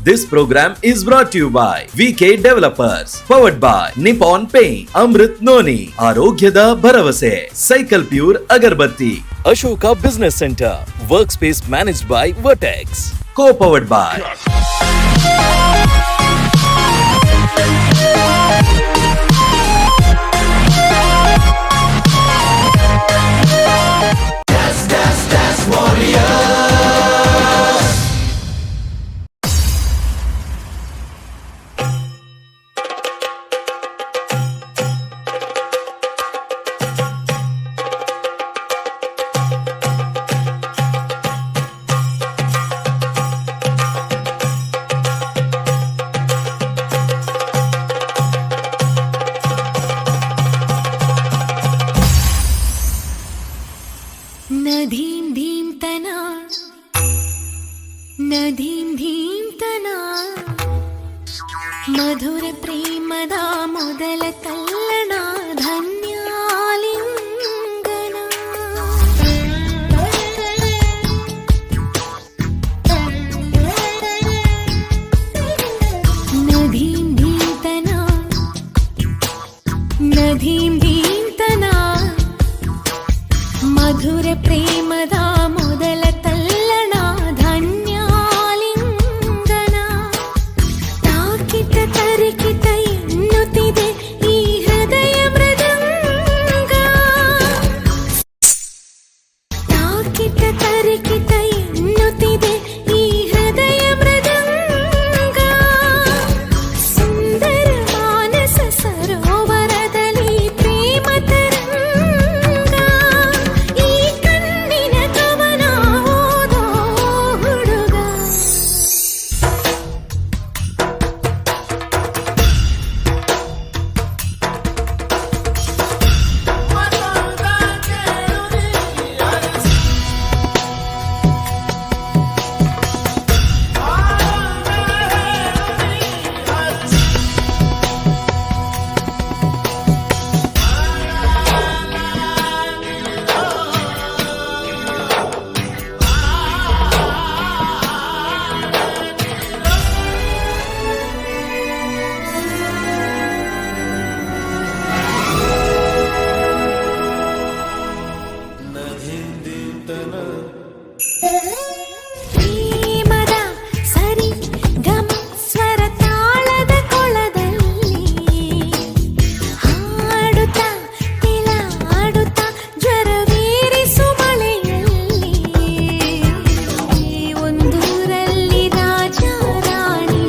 This program is brought you by VK Developers, powered by Nippon Paint, Amrit Noni, ಆರೋಗ್ಯದ ಭರವಸೆ, cycle pure agarbatti, Ashoka Business Center, work space managed by Vertex, co powered by ನಧೀಂ ಧೀಂ ತನ, ನಧೀಂ ಧೀಂ ತನ, ಮಧುರ ಪ್ರೇಮದ ಮೊದಲ ತಲ್ಲಣ, ಧನ್ಯಾಲಿಂಗನ. ನಧೀಂ ಧೀಂ ತನ, ನಧೀಂ ಧೀಂ ತನ, ಮಧುರ ಪ್ರೇಮದ ಮೊದಲ ತಲ್ಲಣ, ಧನ್ಯಾಲಿಂಗನ. ತಾಕಿತ ತರಿಕಿತ ಎನ್ನುತ್ತಿದೆ ಈ ಹೃದಯ ಮೃದಂಗ. ತಾಕಿತ ತರಿಕಿತ ಎನ್ನುತ್ತಿದೆ ಈ ಹೃದಯ ಮೃದಂಗ. ಸುಂದರ ಮಾನಸ ಸರೋವರದಲ್ಲಿ ಪ್ರೇಮ ತರಂಗ. ಈ ಕಣ್ಣಿನ ಕವನ ಓದೋ ಹುಡುಗ. ಪ್ರೇಮದ ಸರಿ ಗಮ ಸ್ವರ ತಾಳದ ಕೊಳದಲ್ಲಿ ಹಾಡುತ್ತಾ ತಿಲಾಡುತ್ತಾ ಜ್ವರವೇರಿಸು ಮಳೆಯಲ್ಲಿ, ಒಂದೂರಲ್ಲಿ ರಾಜ ರಾಣಿ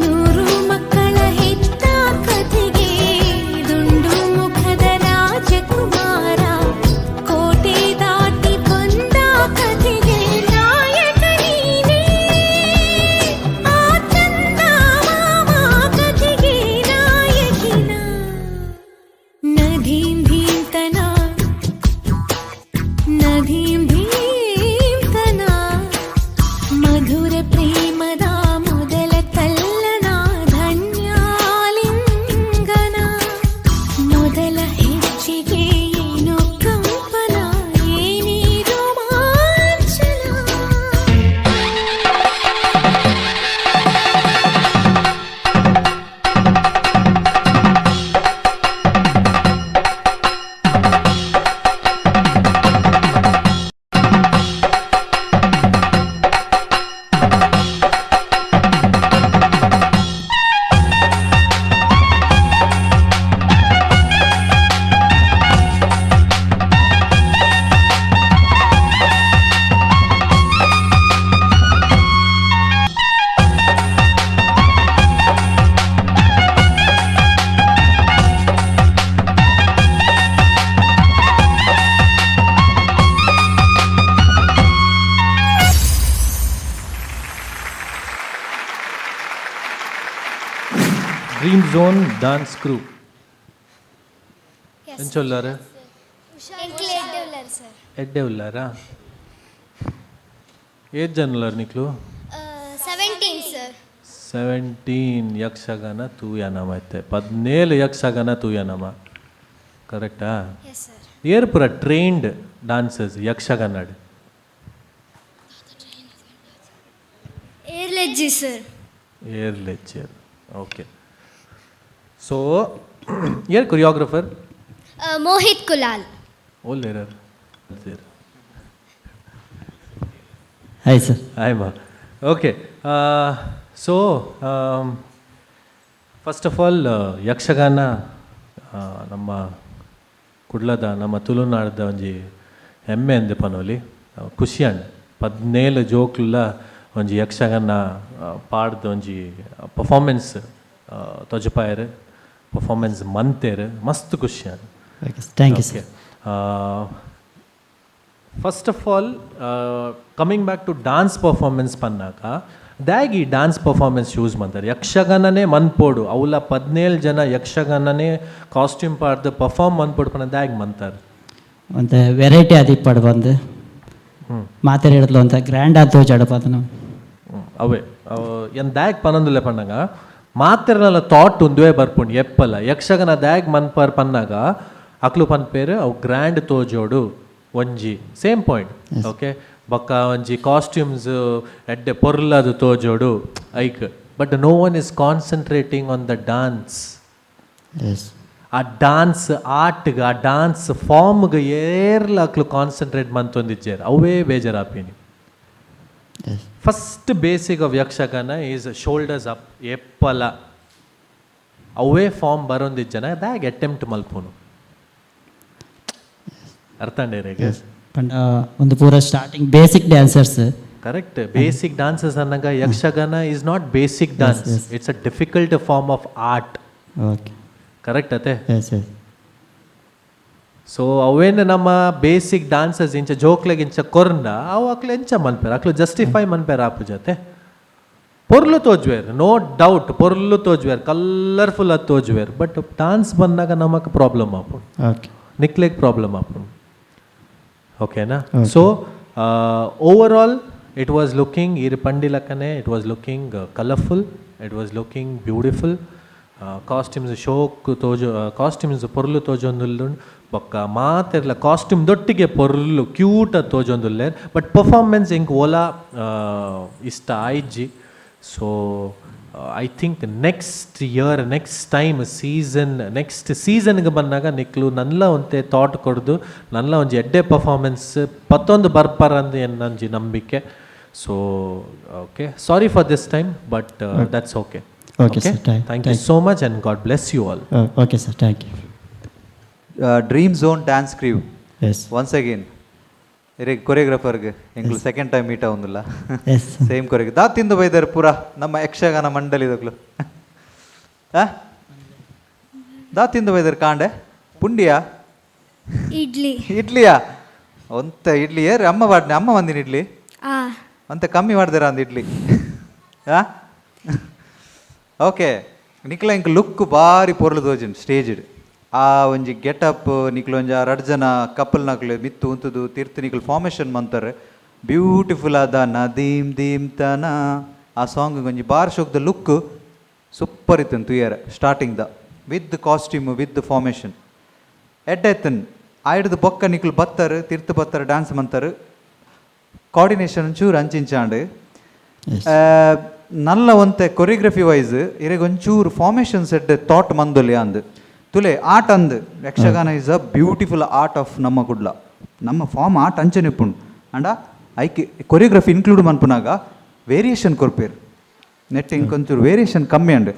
100 ಮಕ್ಕಳ ಹೆತ್ತ ಕಥೆಗೆ, ದುಂಡು ಮುಖದ ರಾಜಕುಮಾರ ಕೋಟೆ ದಾಟಿ ಬಂದ ಕಥೆಗೆ, ನಾಯಕ ನೀನೇ, ಆ ಚಂದ ಮಾಮ ಕಥೆಗೆ ನಾಯಕಿನ. ನಧೀಂ ಧೀಂ ತನ, ನಧೀಂ ಧೀಂ ತನ, ಮಧುರ ಪ್ರೇಮದ ಮೊದಲ ತಲ್ಲಣ, ಧನ್ಯಾಲಿಂಗನ. ಮೊದಲ ಹೆಜ್ಜೆಗೆ ಏನು ಕಂಪನ, ಏನೇ ರೋಮಾಂಚನ. ಡ್ರೀಮ್ ಝೋನ್ ಡಾನ್ಸ್ ಕ್ರೂ, ಎಂಚ ಉಲ್ಲಾರ? ಎಂಕ್ಲೆ ಎಡ್ಡೆ ಉಲ್ಲಾರ ಸರ್. ಎಡ್ಡೆ ಉಲ್ಲಾರಾ? ಏತ್ ಜನ ಉಲ್ಲಾರ್ ನಿಕ್ಲು? 17 ಸರ್. 17. ಯಕ್ಷಗಾನ ತೂಯನಮ ಇತ್ತೆ 17 ಯಕ್ಷಗಾನ ತೂಯನಮ, ಕರೆಕ್ಟಾ? Yes sir. ಏರ್ ಪೂರ ಟ್ರೈನ್ಡ್ ಡಾನ್ಸರ್ಸ್ ಯಕ್ಷಗಾನಡ್? ಏರ್ಲೆಜ್ಜಿ ಸರ್. ಏರ್ಲೆಚ್ಚೇರ್. ಓಕೆ, ಸೊ ಏರ್ ಕೊರಿಯೋಗ್ರಫರ್? ಮೋಹಿತ್ ಕುಲಾಲ್. ಓಲ್ಲೇರರ್? Hi sir. Hi ಮಾ. Okay, so first of all Yakshagana ನಮ್ಮ ಕುಡ್ಲದ, ನಮ್ಮ ತುಳುನಾಡ್ದ ಒಂಜಿ ಹೆಮ್ಮೆ ಅಂದೆ ಪನೋಲಿ. ಖುಷಿ ಅಂಡ್ 17 ಜೋಕ್ಲ ಒಂಜಿ ಯಕ್ಷಗಾನ ಪಾಡ್ದು ಒಂಜಿ ಪರ್ಫಾರ್ಮೆನ್ಸ್ ತೊಜಪಾಯರ್, ಪರ್ಫಾರ್ಮೆನ್ಸ್ ಮಂತೇರ್, ಮಸ್ತ್ ಖುಷಿ and. Okay, thank you sir. First of all, coming back to dance performance ಪನ್ನಾಕ, ದಾಗಿ dance performance use ಮಂತಾರೆ? ಯಕ್ಷಗಾನನೇ ಮನ್ಪೋಡು, ಅವಲ 17 ಜನ ಯಕ್ಷಗಾನನೇ ಕಾಸ್ಟ್ಯೂಮ್ ಪಾಡ್ದು ಪರ್ಫಾರ್ಮ್ ಮನ್ಪೋಡು ಪನ್ನ ದಾಗ್ ಮಂತಾರೆ? ಒಂದು ವೆರೈಟಿ ಆದಿಪ್ಪಡು ಬಂದು ಮಾತೆರ್ ಹಿಡಿದ್ಲು ಅಂತ ಗ್ರ್ಯಾಂಡ್ ಆದ್ ತೋಜಾಡು ಪದನು. ಅವೇ ಎನ್ ದಾಗ್ ಪನೊಂದುಲ್ಲೆ ಪನ್ನಗ, ಮಾತೆರ್ನಲ ಥಾಟ್ ಉಂದುವೇ ಬರ್ಪುಂಡು ಎಪ್ಪಲ. ಯಕ್ಷಗಾನ ದಾಗ್ ಮನ್ಪರ್ ಪನ್ನಾಗ ಅಕ್ಲು ಪನ್ಪೇರು, ಅವು ಗ್ರ್ಯಾಂಡ್ ತೋಜೋಡು ಒಂಜಿ, same point. Okay, ಬೊಕ್ಕ ಒಂಜಿ ಕಾಸ್ಟ್ಯೂಮ್ಸ್ ಎಡ್ಡೆ ಪೊರ್ಲದು ತೋಜೋಡು ಐಕ್. But no one is concentrating on the dance. ಆ ಡಾನ್ಸ್ ಆರ್ಟ್ಗೆ, ಆ ಡಾನ್ಸ್ ಫಾರ್ಮ್ಗೆ ಏರ್ಲ ಅಕ್ಲು ಕಾನ್ಸಂಟ್ರೇಟ್ ಮಂತೊಂದಿಜ್ಜೇರು. ಅವೇ ಬೇಜಾರಾಪಿನಿ. First basic of Yakshagana is shoulders up. ಎಪ್ಪಲ ಅವೇ ಫಾರ್ಮ್ ಬರೋಂದಿಜ್ಜನ, ದಾಗ್ ಅಟೆಂಪ್ಟ್ ಮಲ್ಪುನು? ಅರ್ಥ ಅಂಡೇರಿಗೆ? ಪಂಡ ಒಂದು ಪೂರ starting basic dancers. Correct, basic dances ಅನ್ನಾಗ Yakshagana is not basic dance. It's a difficult form of art. Correct ಅತೆ? S S. So ಅವೇನು ನಮ್ಮ basic dances ಇಂಚ ಜೋಕ್ಲೆಗ್ ಇಂಚ ಕೊರ್ಂಡ ಅವು ಅಕ್ಲು ಎಂಚ ಮನ್ಪೇರ್? ಅಕ್ಲು ಜಸ್ಟಿಫೈ ಮನ್ಪೇರ್ ಆಪು ಜೊತೆ. ಪೊರ್ಲು ತೋಜ್ವೇರ್, ನೋ ಡೌಟ್, ಪೊರ್ಲು ತೋಜ್ವೇರ್, ಕಲರ್ಫುಲ್ ಅದು ತೋಜ್ವೇರ್. ಬಟ್ ಡಾನ್ಸ್ ಬಂದಾಗ ನಮಕ್ ಪ್ರಾಬ್ಲಮ್ ಆಪುಂಡು. ನಿಕ್ಲೆಗ್ ಪ್ರಾಬ್ಲಮ್ ಆಪುಂಡು, ಓಕೆನಾ? So overall it was looking, ಈರ್ ಪಂಡಿಲಕ್ಕನೆ, it was looking colourful, it was looking beautiful. Costumes ಶೋಕ್ ತೋಜು, costumes ಪೊರ್ಲು ತೋಜೊಂದುಲ್ಲು. ಬೊಕ್ಕ ಮಾತೆರ್ಲ ಕಾಸ್ಟ್ಯೂಮ್ ದೊಟ್ಟಿಗೆ ಪೊರ್ಲು ಕ್ಯೂಟ್ ತೋಜೊಂದುಲ್ಲೆರ್. ಬಟ್ ಪರ್ಫಾರ್ಮೆನ್ಸ್ ಎಂಕ್ ಓಲಾ ಇಷ್ಟ ಆಯ್ಜಿ. So I think next year, next time season, next ಸೀಸನ್ಗೆ ಬಂದಾಗ ನಿಕ್ಲು ನನ್ಲ ಒಂತೆ ಥಾಟ್ ಕೊಡ್ದು ನನ್ಲ ಒಂಜಿ ಎಡ್ಡೆ ಪರ್ಫಾರ್ಮೆನ್ಸ್ ಪತ್ತೊಂದು ಬರ್ಪರ್ ಅಂದ್ ಎನ್ನೊಂಜಿ ನಂಬಿಕೆ. So okay, sorry for this time, but that's okay. Okay, sir. Thank you so much and God bless you all. Okay sir, thank you. Dream zone dance crew. S. Once again ಇರೆ ಕೊರಿಯೋಗ್ರಾಫರ್ಗೆ ಎಂಗ್ಲು second time meet ಆವೊಂದುಲ್ಲ. S. Same ಕೊರಿಯೋಗ್ ದಾ ತಿಂದು ಬೈದಾರೆ ಪೂರ ನಮ್ಮ ಯಕ್ಷಗಾನ ಮಂಡಳಿದಕ್ಲು. ಆ ದಾ ತಿಂದು ಬೈದಾರೆ ಕಾಂಡೆ? ಪುಂಡಿಯಾ? ಇಡ್ಲಿ. ಇಡ್ಲಿಯಾ? ಒಂತ ಇಡ್ಲಿ ಏರ್ ಅಮ್ಮ ಪಾಡ್ನೆ, ಅಮ್ಮ ಬಂದಿನ ಇಡ್ಲಿ. ಆ. ಅಂತೆ ಕಮ್ಮಿ ಮಾಡ್ದಿರ ಅಂದ್ ಇಡ್ಲಿ. ಆ ಓಕೆ, ನಿಕ್ಲ ಇಂಕ್ ಲುಕ್ ಬಾರಿ ಪೊರ್ಲು ತೋಜುಂಡು ಸ್ಟೇಜ್. ಆ ಒಂಜಿ ಗೆಟಪ್, ನಿಕ್ಲು ಒಂಜಿ ಆ ರಡ್ಡ್ ಜನ ಕಪಲ್ ನಕ್ಲು ಮಿತ್ತು ಉಂತುದು ತಿರ್ತು ನಿಕ್ಲು ಫಾರ್ಮೇಷನ್ ಮಂತಾರೆ. ಬ್ಯೂಟಿಫುಲ್ ಆದ ನದೀಮ್ ದೀಮ್ ತನ ಆ ಸಾಂಗ್ ಒಂಜಿ ಬಾರ್ ಶೋಕ್ದ ಲುಕ್ ಸೂಪರ್ ಇತ್ತು ತುಯರ starting the with costume, with formation ಎಡ್ಡೆ ಇತ್ತನ್. ಆಯ್ಡ್ದು ಬೊಕ್ಕ ನಿಕ್ಲು ಬತ್ತರ್, ತಿರ್ತು ಬತ್ತರ್, ಡ್ಯಾನ್ಸ್ ಮಂತರ್, ಕೋಆರ್ಡಿನೇಷನ್ ಒಂಚೂರು ಅಂಚಿಂಚಾಂಡ್. ನಲ್ಲ ಒಂತೆ ಕೊರಿಯೋಗ್ರಫಿ ವೈಸ್ ಇರೆಗ್ ಒಂಚೂರು formation set thought ಮಂದೊಲಿ ಅಂದ್ ತುಲೆ. ಆರ್ಟ್ ಅಂದ್ Yakshagana is a beautiful art of ನಮ್ಮ ಕುಡ್ಲ, ನಮ್ಮ ಫಾರ್ಮ್ ಆರ್ಟ್ ಅಂಚನೆ ಇಪ್ಪುಂಡು. ಅಂಡ ಐಕ್ ಕೊರಿಯೋಗ್ರಫಿ ಇನ್ಕ್ಲೂಡ್ ಮನ್ಪುನಾಗ ವೇರಿಯೇಷನ್ ಕೊರ್ಪೇರು. ನೆಟ್ ಇಂಕೊಂಚೂರು ವೇರಿಯೇಷನ್ ಕಮ್ಮಿ ಅಂಡ್.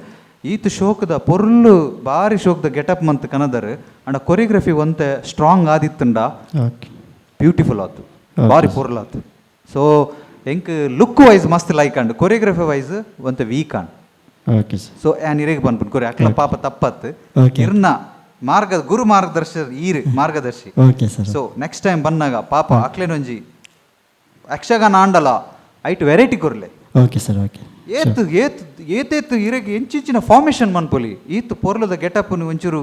ಈತ್ ಶೋಕ್ದ ಪೊರ್ಲು ಬಾರಿ ಶೋಕ್ದ ಗೆಟಪ್ ಮಂತ್ ಕನದರ್. ಅಂಡ ಕೊರಿಯೋಗ್ರಫಿ ಒಂತೆ ಸ್ಟ್ರಾಂಗ್ ಆದಿತ್ತುಂಡ ಬ್ಯೂಟಿಫುಲ್ ಆತು, ಬಾರಿ ಪೊರ್ಲಾತು. ಸೊ ಎಂಕ್ ಲುಕ್ ವೈಸ್ ಮಸ್ತ್ like and choreography wise ಒಂತೆ weak and. Okay sir. So ಯಾನ್ ಇರೆಗ್ ಪನ್ಪುನ್ ಕೊರಿ ಅಕ್ಲ ಪಾಪ ತಪ್ಪತ್ತು. ಇರ್ನ ಮಾರ್ಗ ಗುರು ಮಾರ್ಗದರ್ಶಿ, ಈರ್ ಮಾರ್ಗದರ್ಶಿ. Okay sir. So next time ಬಂದಾಗ ಪಾಪ ಅಕ್ಲೇನೊಂಜಿ ಯಕ್ಷಗಾನ ಆಂಡಲ ಐಟ್ ವೆರೈಟಿ ಕೊರ್ಲೆ. Okay sir, okay. ಏತ್ ಏತ್ ಏತೇತ್ ಇರೆಗ್ ಎಂಚಿಂಚಿನ ಫಾರ್ಮೇಷನ್ ಮನ್ಪೊಲಿ. ಈತ್ ಪೊರ್ಲದ ಗೆಟಪ್ ಒಂಚೂರು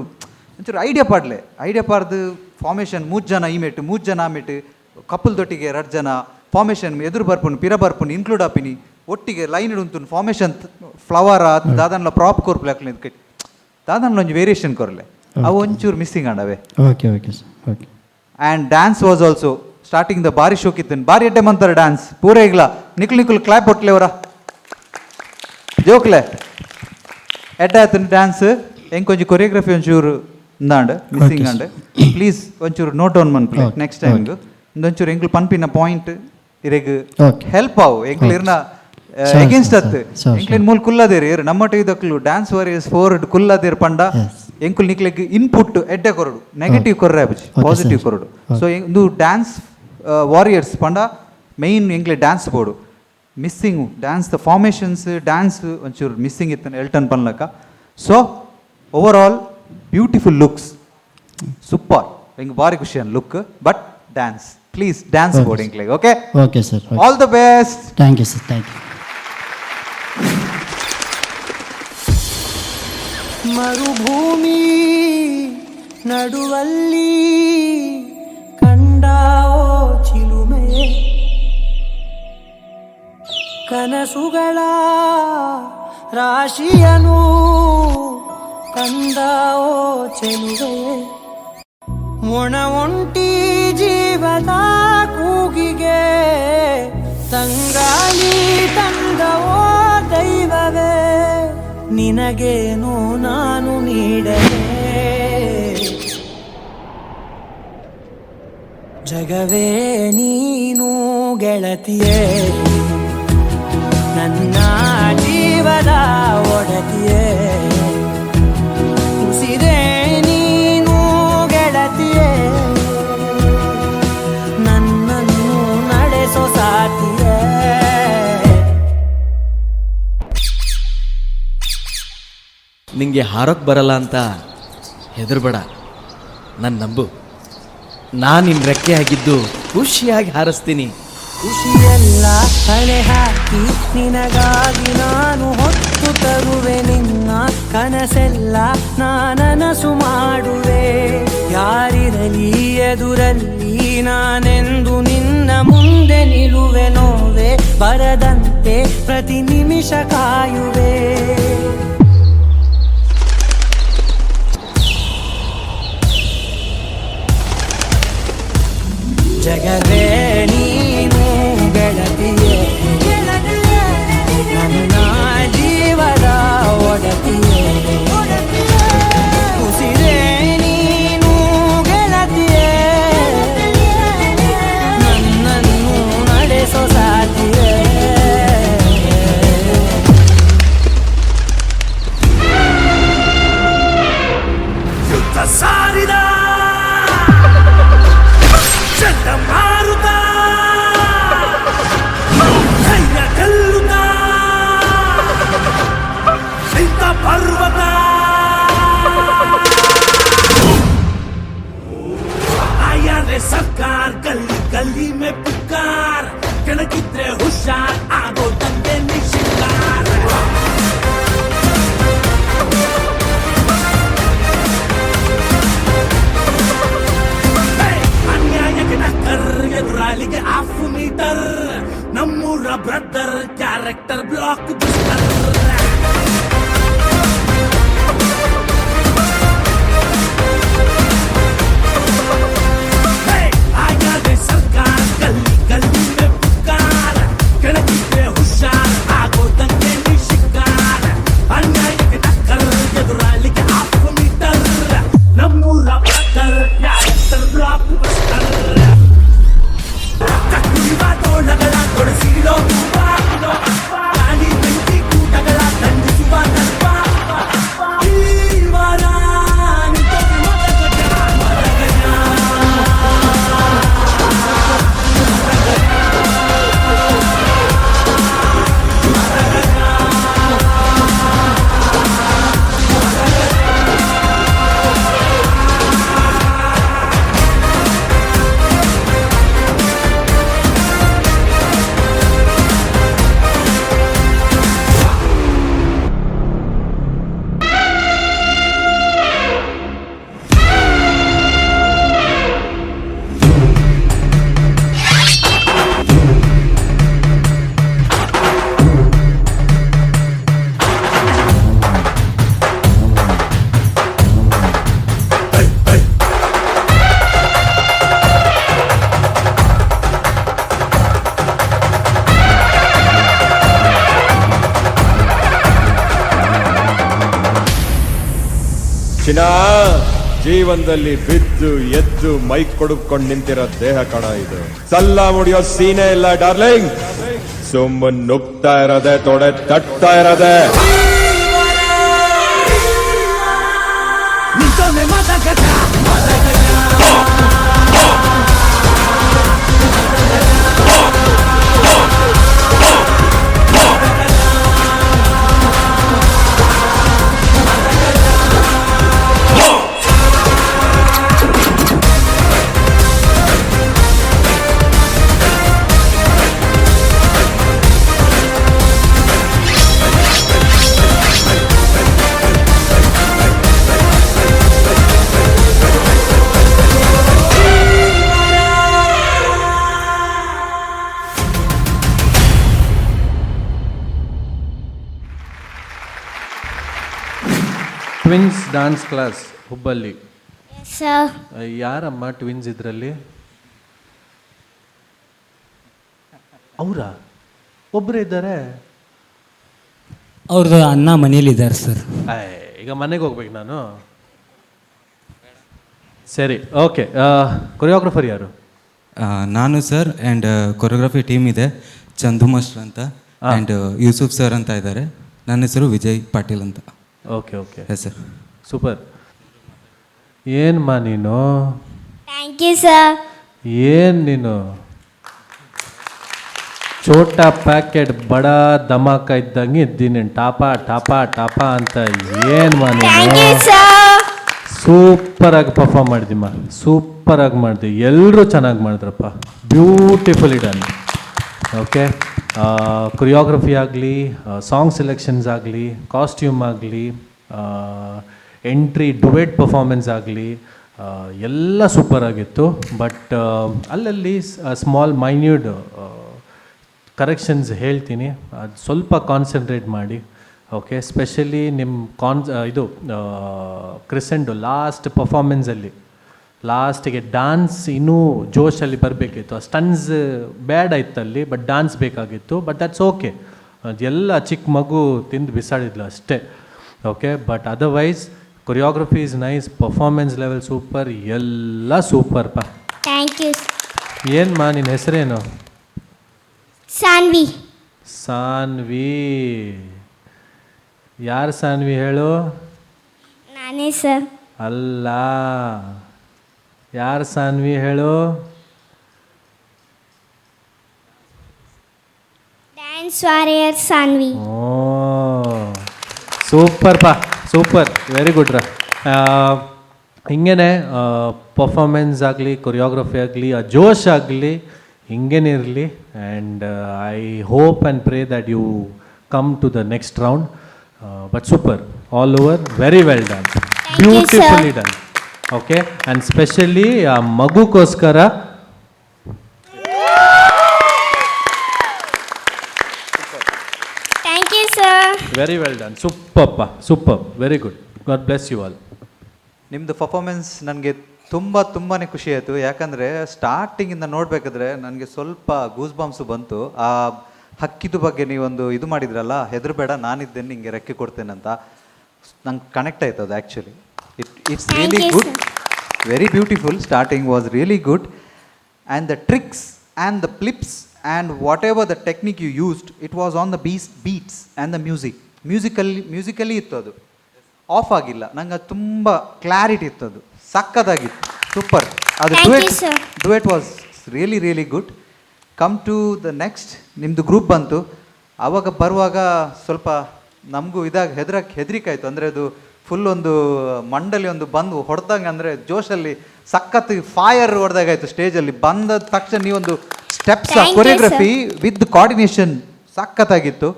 ಒಂಚೂರು ಐಡಿಯಾ ಪಾಡ್ಲೆ. ಐಡಿಯಾ ಪಾಡ್ದು ಫಾರ್ಮೇಷನ್ ಮೂರು ಜನ ಈ ಮೆಟ್ಟು, ಮೂರು ಜನ ಆ ಮೆಟ್ಟು, ಕಪಲ್ ದೊಟ್ಟಿಗೆ ರಡ್ ಜನ ಫಾರ್ಮೇಷನ್, ಎದುರು ಬರ್ಪುನು, ಪಿರ ಬರ್ಪುನು, ಇನ್ಕ್ಲೂಡ್ ಆಪಿನಿ, ಒಟ್ಟಿಗೆ ಲೈನ್ ಉಂಟು ಫಾರ್ಮೇಷನ್, ಫ್ಲವರ್ ದಾದನ್ಲ ಪ್ರಾಪ್ ಕೊರ್ಪುಲೆ ಅಕ್ಲೆ ದಾದನ್ಲ ಒಂಜಿ ವೇರಿಯೇಷನ್ ಕೊರ್ಲೆ. ಅವು ಒಂಚೂರು missing ಆಂಡವೆ. Okay okay sir, okay. And dance was also starting the ಬಾರಿ ಶೋಕಿತ್ತನ್, ಬಾರಿ ಎಡ್ಡೆ ಮಂತಾರೆ ಡ್ಯಾನ್ಸ್ ಪೂರ. ಈಗ್ಲ ನಿಕ್ಲು ನಿಕ್ಲು ಕ್ಲಾಪ್ ಕೊಟ್ಲೆ ಅವರ. ಜೋಕ್ಲೆ ಎಡ್ಡೆ ಡ್ಯಾನ್ಸ್ ಎಂಕೊಂಜಿ ಕೊರಿಯೋಗ್ರಫಿ ಒಂಚೂರು ಇಂದಾಂಡ್ ಮಿಸ್ಸಿಂಗ್ ಅಂಡ್. ಪ್ಲೀಸ್ ಒಂಚೂರು ನೋಟ್ ಡೌನ್ ಮನ್ಪುಲೆ ನೆಕ್ಸ್ಟ್ ಟೈಮ್. ಇಂದೊಂಚೂರು ಎಂಕ್ಲು ಪನ್ಪಿನ ಪಾಯಿಂಟ್ ಇರೆಗ್ ಹೆಲ್ಪ್ ಆವು. ಎಂಕ್ಲು ಇರ್ನ ಎಗೇನ್ಸ್ಟ್ ಅತ್ತು. ಎಂಕ್ಲಿನ್ ಮೂಲ ಕುಲ್ಲದೇರು ಇರು ನಮ್ಮ ಇದಕ್ಲು ಡ್ಯಾನ್ಸ್ ವಾರಿಯರ್ಸ್ ಫೋರ್ ಕುಲ್ಲದೇರು ಪಂಡ ಎಂಕುಲ್ ನಿಕ್ಲೆಗ್ ಇನ್ಪುಟ್ ಎಡ್ಡೆ ಕೊರಡು, ನೆಗೆಟಿವ್ ಕೊರ್ರೆ ಆಪುಜಿ, ಪಾಸಿಟಿವ್ ಕೊರಡು. ಸೊ ಇಂದು ಡ್ಯಾನ್ಸ್ ವಾರಿಯರ್ಸ್ ಪಂಡ ಮೇನ್ ಎಂಕ್ಲೆ ಡ್ಯಾನ್ಸ್ ಬೋಡು. Missing dance the formations, dance ಒಂಚೂರು ಮಿಸ್ಸಿಂಗ್ ಇತ್ತು Elton ಪನ್ಲಕ. So overall beautiful looks, super. ಎಂಕ್ ಬಾರಿ ಖುಷಿ ಅನ್ look, but dance please, dance board ಎಂಕ್ಲೆಗ್. Okay? Okay sir. All the best. Thank you sir, thank you. ಮರುಭೂಮಿ ನಡುವಲ್ಲಿ ಕಂಡಾವೋ ಚಿಲುಮೆ, ಕನಸುಗಳ ರಾಶಿಯನು ಕಂಡಾವೋ ಚೆಲುವೆ, ಒಣ ಒಂಟಿ ಜೀವದ ಕೂಗಿಗೆ ತಂಗಾಳಿ ತಂದವೋ ದೈವವೇ, ನಿನಗೇನು ನಾನು ನೀಡಲೇ? ಜಗವೇ ನೀನು ಗೆಳತಿಯೇ, ನನ್ನ ಜೀವದ ಒಡತಿಯೇ, ಉಸಿರೇ ನೀನು ಗೆಳತಿಯೇ, ನನ್ನನ್ನು ನಡೆಸೋ ಸಾಥಿಯೇ. ನಿಂಗೆ ಹಾರೋಕ್ ಬರಲ್ಲ ಅಂತ ಹೆದರ್ಬೇಡ, ನನ್ನ ನಂಬು. ನಾನು ನಿನ್ನ ರೆಕ್ಕೆ ಆಗಿದ್ದು ಖುಷಿಯಾಗಿ ಹಾರಿಸ್ತೀನಿ. ಖುಷಿಯೆಲ್ಲ ತಲೆ ಹಾಕಿ ನಿನಗಾಗಿ ನಾನು ಹೊತ್ತು ತರುವೆ, ನಿನ್ನ ಕನಸೆಲ್ಲ ನಾನನಸು ಮಾಡುವೆ. ಯಾರಿರಲಿ ಎದುರಲ್ಲಿ ನಾನೆಂದು ನಿನ್ನ ಮುಂದೆ ನಿಲುವೆ, ನೋವೆ ಬರದಂತೆ ಪ್ರತಿ ನಿಮಿಷ ಕಾಯುವೆ. ಜಗವೇ ನೀನು ಗೆಳತಿಯೇ, ನನ್ನ ಜೀವದ ಒಡತಿಯೇ, ಉಸಿರೇ ನೀನು ಗೆಳತಿಯೇ, ನನ್ನನ್ನು ನಡೆಸೋ ಸಾಥಿಯೇ. ಯುದ್ಧ ಸಾರಿದ ಚಂಡಮಾರುತ. ಚಿನಾ, ಜೀವನದಲ್ಲಿ ಬಿದ್ದು ಎದ್ದು ಮೈ ಕೊಡುಕೊಂಡು ನಿಂತಿರೋ ದೇಹ ಕಣ ಇದು. ಸಲ್ಲ ಮುಡಿಯೋ ಸೀನೆ ಇಲ್ಲ ಡಾರ್ಲಿಂಗ್. ಸುಮ್ಮನ್ ನುಗ್ತಾ ಇರೋದೆ, ತೊಡೆ ತಟ್ತಾ ಇರೋದೆ. Twins dance class Hubballi. Sir. ಯಾರಮ್ಮ ಟ್ವಿನ್ಸ್ ಇದರಲ್ಲಿ? ಅವರಾ ಒಬ್ಬರೇ ಇದ್ದಾರೆ? ಅವ್ರದ್ದು ಅಣ್ಣ ಮನೇಲಿದ್ದಾರೆ ಸರ್. ಈಗ ಮನೆಗೆ ಹೋಗ್ಬೇಕು ನಾನು. ಸರಿ, ಓಕೆ. ಕೊರಿಯೋಗ್ರಫರ್ ಯಾರು? ನಾನು sir, and choreography team ಇದೆ. ಚಂದು ಮಾಸ್ಟರ್ ಅಂತ ಆ್ಯಂಡ್ ಯೂಸುಫ್ ಸರ್ ಅಂತ ಇದ್ದಾರೆ. ನನ್ನ ಹೆಸರು ವಿಜಯ್ ಪಾಟೀಲ್ ಅಂತ. Okay okay. Yes sir. Super. ಏನಮ್ಮ ನೀನು? Thank you sir. ಏನು ನೀನು ಛೋಟಾ ಪ್ಯಾಕೆಟ್ ಬಡ ಧಮಾಕ ಇದ್ದಂಗೆ ಇದ್ದೀನಿ, ಟಾಪ ಟಾಪ ಟಾಪ ಅಂತ. ಏನು thank ನೀನು you sir. ಸೂಪರಾಗಿ ಪರ್ಫಾರ್ಮ್ ಮಾಡಿದಿಮ್ಮ, ಸೂಪರಾಗಿ ಮಾಡಿದೆ. ಎಲ್ಲರೂ ಚೆನ್ನಾಗಿ ಮಾಡಿದ್ರಪ್ಪ, beautifully done. Okay, choreography ಆಗಲಿ, ಸಾಂಗ್ ಸೆಲೆಕ್ಷನ್ಸ್ ಆಗಲಿ, ಕಾಸ್ಟ್ಯೂಮ್ ಆಗಲಿ, entry duet performance ಆಗಲಿ, ಎಲ್ಲ ಸೂಪರ್ ಆಗಿತ್ತು. ಬಟ್ ಅಲ್ಲಲ್ಲಿ small minute corrections ಹೇಳ್ತೀನಿ, ಅದು ಸ್ವಲ್ಪ ಕಾನ್ಸಂಟ್ರೇಟ್ ಮಾಡಿ. ಓಕೆ, ಸ್ಪೆಷಲಿ ನಿಮ್ಮ ಇದು ಕ್ರಿಸೆಂಡು ಲಾಸ್ಟ್ ಪರ್ಫಾರ್ಮೆನ್ಸಲ್ಲಿ ಲಾಸ್ಟಿಗೆ ಡಾನ್ಸ್ ಇನ್ನೂ ಜೋಶಲ್ಲಿ ಬರಬೇಕಿತ್ತು. ಆ ಸ್ಟನ್ಸ್ ಬ್ಯಾಡ್ ಆಯ್ತು ಅಲ್ಲಿ, ಬಟ್ ಡಾನ್ಸ್ ಬೇಕಾಗಿತ್ತು. But that's okay, ಅದೆಲ್ಲ ಚಿಕ್ಕ ಮಗು ತಿಂದು ಬಿಸಾಡಿದ್ಲು ಅಷ್ಟೇ. Okay, but otherwise choreography is nice, performance level super, ಎಲ್ಲ ಸೂಪರ್ ಪಾ. Thank you. ಏನಮ್ಮ ನಿನ್ನ ಹೆಸರೇನು? ಸಾನ್ವಿ. ಸಾನ್ವಿ. ಯಾರು ಸಾನ್ವಿ ಹೇಳು? ನಾನೇ ಸರ್. ಅಲ್ಲ, ಯಾರು ಸಾನ್ವಿ ಹೇಳು? Dance warrior Saanvi. ಓ ಸೂಪರ್ ಪಾ, super, very good ರಾ. ಹಿಂಗೇನೆ ಪರ್ಫಾರ್ಮೆನ್ಸ್ ಆಗಲಿ, ಕೊರಿಯೋಗ್ರಫಿ ಆಗಲಿ, ಆ ಜೋಶ್ ಆಗಲಿ ಹಿಂಗೇನೆ ಇರಲಿ. And I hope and pray that you come to the next round. But super, all over very well done. Thank you, sir. Beautifully done. Okay, and specially ಆ ಮಗುಗೋಸ್ಕರ thank you sir. Very well done, ಸೂಪರ್ಪ, super, very good. God bless you all. ನಿಮ್ಮದು performance ನನಗೆ ತುಂಬ ತುಂಬಾ ಖುಷಿ ಆಯಿತು. ಯಾಕಂದರೆ ಸ್ಟಾರ್ಟಿಂಗಿಂದ ನೋಡಬೇಕಾದ್ರೆ ನನಗೆ ಸ್ವಲ್ಪ ಗೂಸ್ ಬಾಂಬ್ಸು ಬಂತು. ಆ ಹಕ್ಕಿದ ಬಗ್ಗೆ ನೀವೊಂದು ಇದು ಮಾಡಿದ್ರಲ್ಲ, ಹೆದರಬೇಡ ನಾನಿದ್ದೇನೆ ನಿಂಗೆ ರೆಕ್ಕೆ ಕೊಡ್ತೇನೆ ಅಂತ, ನಂಗೆ ಕನೆಕ್ಟ್ ಆಯ್ತು ಅದು actually. It's Thank really you, good, sir. Very beautiful. Starting was really good, and the tricks and the flips and whatever the technique you used, it was on the beats and the music. Musically ಇತ್ತು ಅದು, of ಆಗಿಲ್ಲ. ನಂಗೆ ಅದು ತುಂಬ clarity ಇತ್ತು, ಅದು ಸಕ್ಕತ್ತಾಗಿತ್ತು, super. ಅದು Thank you, duet sir. Duet was really really good. Come to the next, ನಿಮ್ಮದು ಗ್ರೂಪ್ ಬಂತು. ಆವಾಗ ಬರುವಾಗ ಸ್ವಲ್ಪ ನಮಗೂ ಇದಾಗ ಹೆದರಿಕಾಯ್ತು. ಅಂದರೆ ಅದು ಫುಲ್ ಒಂದು ಮಂಡಲಿ ಒಂದು ಬಂದು ಹೊಡೆದಂಗೆ, ಅಂದರೆ ಜೋಶಲ್ಲಿ ಸಖತ್ ಫೈರ್ ಹೊಡೆದಾಗಾಯ್ತು ಸ್ಟೇಜಲ್ಲಿ. ಬಂದ ತಕ್ಷಣ ನೀವೊಂದು steps, Thank you, choreography with coordination ಸಖತ್ತಾಗಿತ್ತು.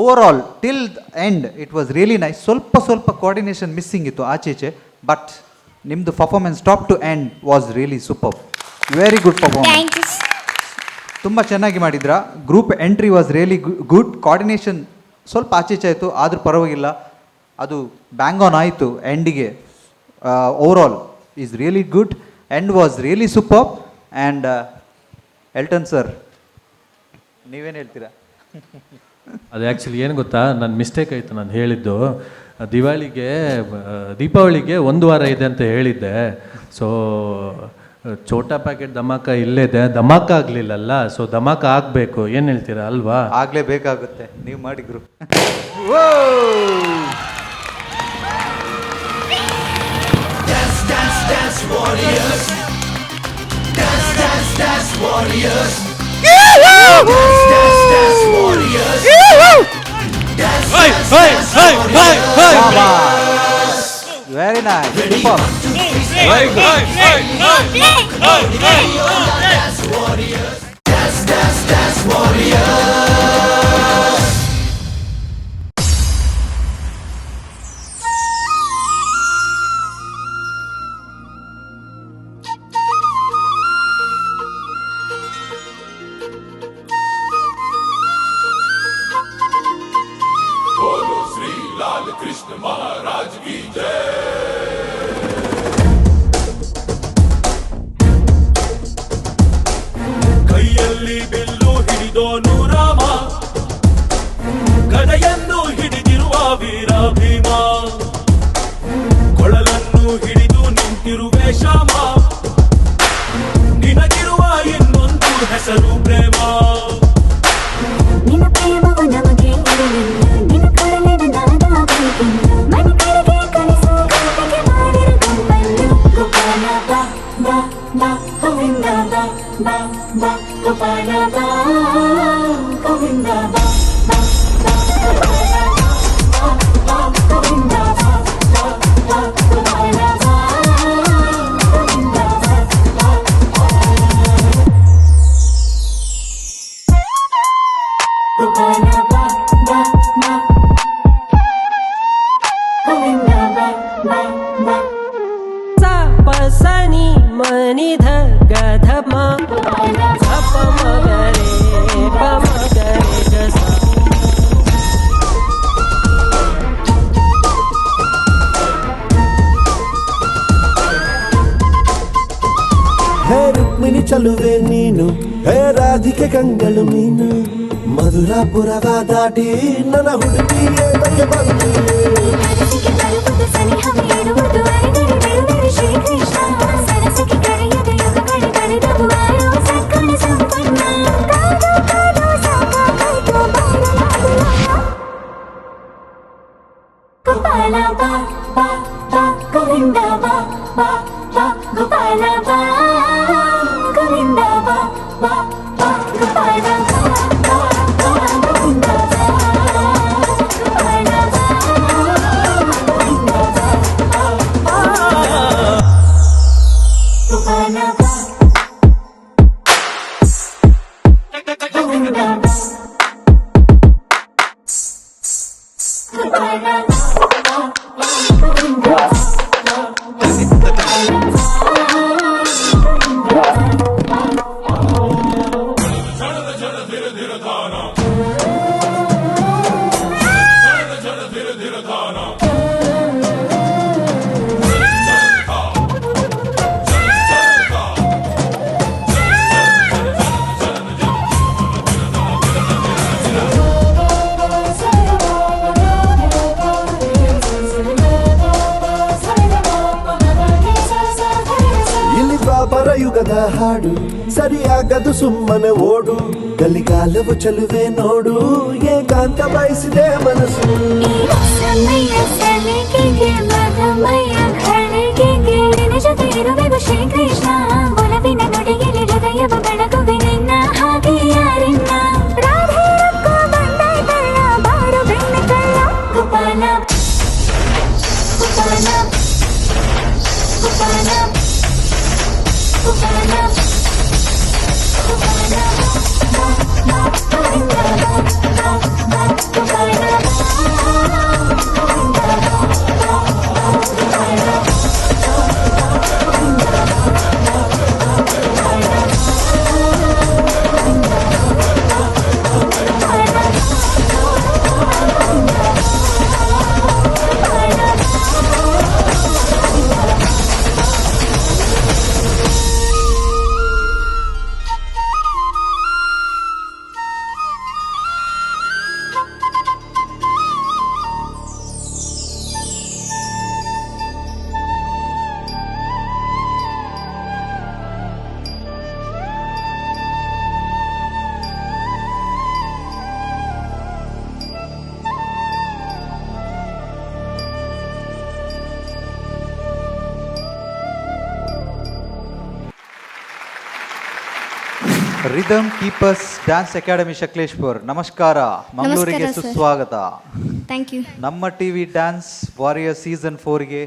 Overall till end it was really nice. ಸ್ವಲ್ಪ ಸ್ವಲ್ಪ ಕೋಆರ್ಡಿನೇಷನ್ ಮಿಸ್ಸಿಂಗ್ ಇತ್ತು ಆಚೆ ಈಚೆ, ಬಟ್ ನಿಮ್ಮದು performance top to end was really super, very good performance. Thank you. ತುಂಬ ಚೆನ್ನಾಗಿ ಮಾಡಿದ್ರ. Group entry was really good, coordination ಸ್ವಲ್ಪ ಆಚೆ ಈಚೆ ಆಯಿತು, ಆದರೂ ಪರವಾಗಿಲ್ಲ, ಅದು ಬ್ಯಾಂಗ್ ಆನ್ ಆಯಿತು ಎಂಡಿಗೆ. Overall is really good, end was really super. And Elton sir, ನೀವೇನು ಹೇಳ್ತೀರಾ? ಅದು ಆ್ಯಕ್ಚುಲಿ ಏನು ಗೊತ್ತಾ, ನನ್ನ ಮಿಸ್ಟೇಕ್ ಆಯಿತು ನಾನು ಹೇಳಿದ್ದು. ದಿವಾಳಿಗೆ, ದೀಪಾವಳಿಗೆ ಒಂದು ವಾರ ಇದೆ ಅಂತ ಹೇಳಿದ್ದೆ. ಸೊ ಛೋಟಾ ಪ್ಯಾಕೆಟ್ ಧಮಾಕ ಇಲ್ಲಿದೆ, ಧಮಾಕ ಆಗಲಿಲ್ಲಲ್ಲ, ಸೊ ಧಮಾಕ ಆಗಬೇಕು. ಏನು ಹೇಳ್ತೀರಾ ಅಲ್ವಾ? ಆಗಲೇಬೇಕಾಗುತ್ತೆ, ನೀವು ಮಾಡಿ ಗುರು. Dance, dance, dance warriors. Dance, dance, dance warriors. Dance, dance, dance warriors. Dance, dance, dance warriors. Very nice, super. Very good. Dance warriors. Dance, dance, dance warriors. बोलो श्री लाल कृष्ण महाराज की जय. ಕೈಯಲ್ಲಿ ಬಿಲ್ಲು ಹಿಡಿದೋನು ರಾಮ, ಗದೆಯನ್ನು ಹಿಡಿದಿರುವ ವೀರ ಭೀಮ, ಕೊಳಲನ್ನು ಹಿಡಿದು ನಿಂತಿರುವೆ ಶ್ಯಾಮ, ನಿನಗಿರುವ ಇನ್ನೊಂದು ಹೆಸರು ಪ್ರೇಮ. ನಿನ್ನ ಪ್ರೇಮವು ನಮಗೆ ಇರಲಿಲ್ಲ, ನಿನ್ನ ಕೊಡಲಿನ ನಾನಾಗಬೇಕಿಲ್ಲ. ಮನೆ ಕಡೆಗೆ ಕಳಿಸು ಕವಿತೆಗೆ ಮಾಡಿರು ಗುಂಪನ್ನು. ಗೋಪಾಲ ಬಾ ಬಾ ಬಾ, ಗೋವಿಂದ ಬಾ ಬಾ ಬಾ, ಗೋಪಾಲ ಬಾ, ಗೋವಿಂದ ಬಾ ಬಾ ಬಾ, ಗೋಪಾಲ ಬಾ ಬಾ, ಗೋವಿಂದ ಬಾ ಬಾ ಬಾ, ಗೋಪಾಲ ಬಾ, ಗೋವಿಂದ ಬಾ ಬಾ ಬಾ. ಗೋಪಾಲ ಬಾ ಬಾ ಬಾ, ಗೋವಿಂದ ಬಾ ಬಾ ಬಾ. ಸ ಪ ಸ ನಿ ಮ ನಿ ಧ ಗ ಧ ಮ ಸ ಪ ಮ ಗ ರೇ ಪ ಮ ಗ ರೇ ಗ ಸ. ಹೇ ರುಕ್ಮಿಣಿ ಚಲುವೆ ನೀನು, ಹೇ ರಾಧಿಕೆ ಕಂಗಳು ನೀನು, ಮಧುರಾಪುರವ ದಾಟಿ ನನ್ನ ಹುಡುಗಿ ಏತಕ್ಕೆ ಬಂದೆ? ಅರಸಿಗೆ ತರುವುದು ಸನಿಹವೇ ಇರುವುದು ಅರೆದರೆ ಬಿಡುವರು ಶ್ರೀಕೃಷ್ಣ. ಸರಸಕ್ಕೆ ಕರೆಯದು ಯುಗಗಳು ಕಳೆದವು ಆರೋ ಸಕ್ಕಳ ಸಂಪನ್ನ. ಕಾದು ಕಾದು ಸಾಕಾಗಾಯ್ತು ಬಾರಲಾಗುವ. ಗೋಪಾಲ ಬಾ ಬಾ ಬಾ, ಗೋವಿಂದ ಬಾ ಬಾ ಬಾ, ಗೋಪಾಲ ಬಾ, ಗೋವಿಂದ ಬಾ ಬಾ ಬಾ, ಗೋಪಾಲ ಬಾ ಬಾ ಬಾ, ಗೋವಿಂದ ಬಾ, ಗೋಪಾಲ ಬಾ, ಗೋವಿಂದ ಬಾ ಬಾ ಬಾ, ಗೋಪಾಲ ಬಾ, ಗೋವಿಂದ ಬಾ, ಗೋಪಾಲ ಬಾ ಬಾ ಬಾ, ಗೋವಿಂದ ಬಾ ಬಾ ಬಾ. ಇಲ್ಲಿ ದ್ವಾಪರ ಯುಗದ ಹಾಡು, ಸರಿಯಾಗದು ಸುಮ್ಮನೆ ಓಡು, ಕಲಿಕಾಲವು ಚಲುವೆ ನೋಡು, ಏಕಾಂತ ಬಯಸಿದೆ ಮನಸ್ಸು. ಸಮಯ ಸಲಿಗೆಗೆ ಮಧುಮಯ ಘಳಿಗೆಗೆ ನಿನ್ನ ಜೊತೆ ಇರುವೆವು ಶ್ರೀಕೃಷ್ಣ. ಒಲವಿನ ನುಡಿಯಲ್ಲಿ ಹೃದಯವ ಬೆಳಗುವೆ ನಿನ್ನ ಹಾಗೆ ಯಾರಿನ್ನ. ರಾಧೆ ರೊಕ್ಕ ಬಂದಾಯ್ತಲ್ಲ ಬಾರು ಬೆಣ್ಣೆ ಕಳ್ಳ. ಗೋಪಾಲ ಗೋಪಾಲ ಗೋಪಾಲ ಗೋಪಾಲ ಗೋಪಾಲ ಬಾ ಬಾ, ಗೋವಿಂದ ಬಾ ಬಾ ಬಾ, ಗೋಪಾಲ ಬಾ, ಗೋವಿಂದ ಬಾ ಬಾ ಬಾ, ಗೋಪಾಲ ಬಾ ಬಾ, ಗೋವಿಂದ ಬಾ ಬಾ ಬಾ, ಗೋಪಾಲ ಬಾ, ಗೋವಿಂದ ಬಾ ಬಾ ಬಾ, ಗೋಪಾಲ ಬಾ, ಗೋವಿಂದ ಬಾ, ಗೋಪಾಲ ಬಾ. Rhythm Keepers Dance Academy, Sakleshpur, ನಮಸ್ಕಾರ. ಮಂಗಳೂರಿಗೆ ನಮಸ್ಕಾರ, sir. ಸುಸ್ವಾಗತ. Thank you. ನಮ್ಮ ಟಿವಿ ಡ್ಯಾನ್ಸ್ ವಾರಿಯರ್ ಸೀಸನ್ 4ಗೆ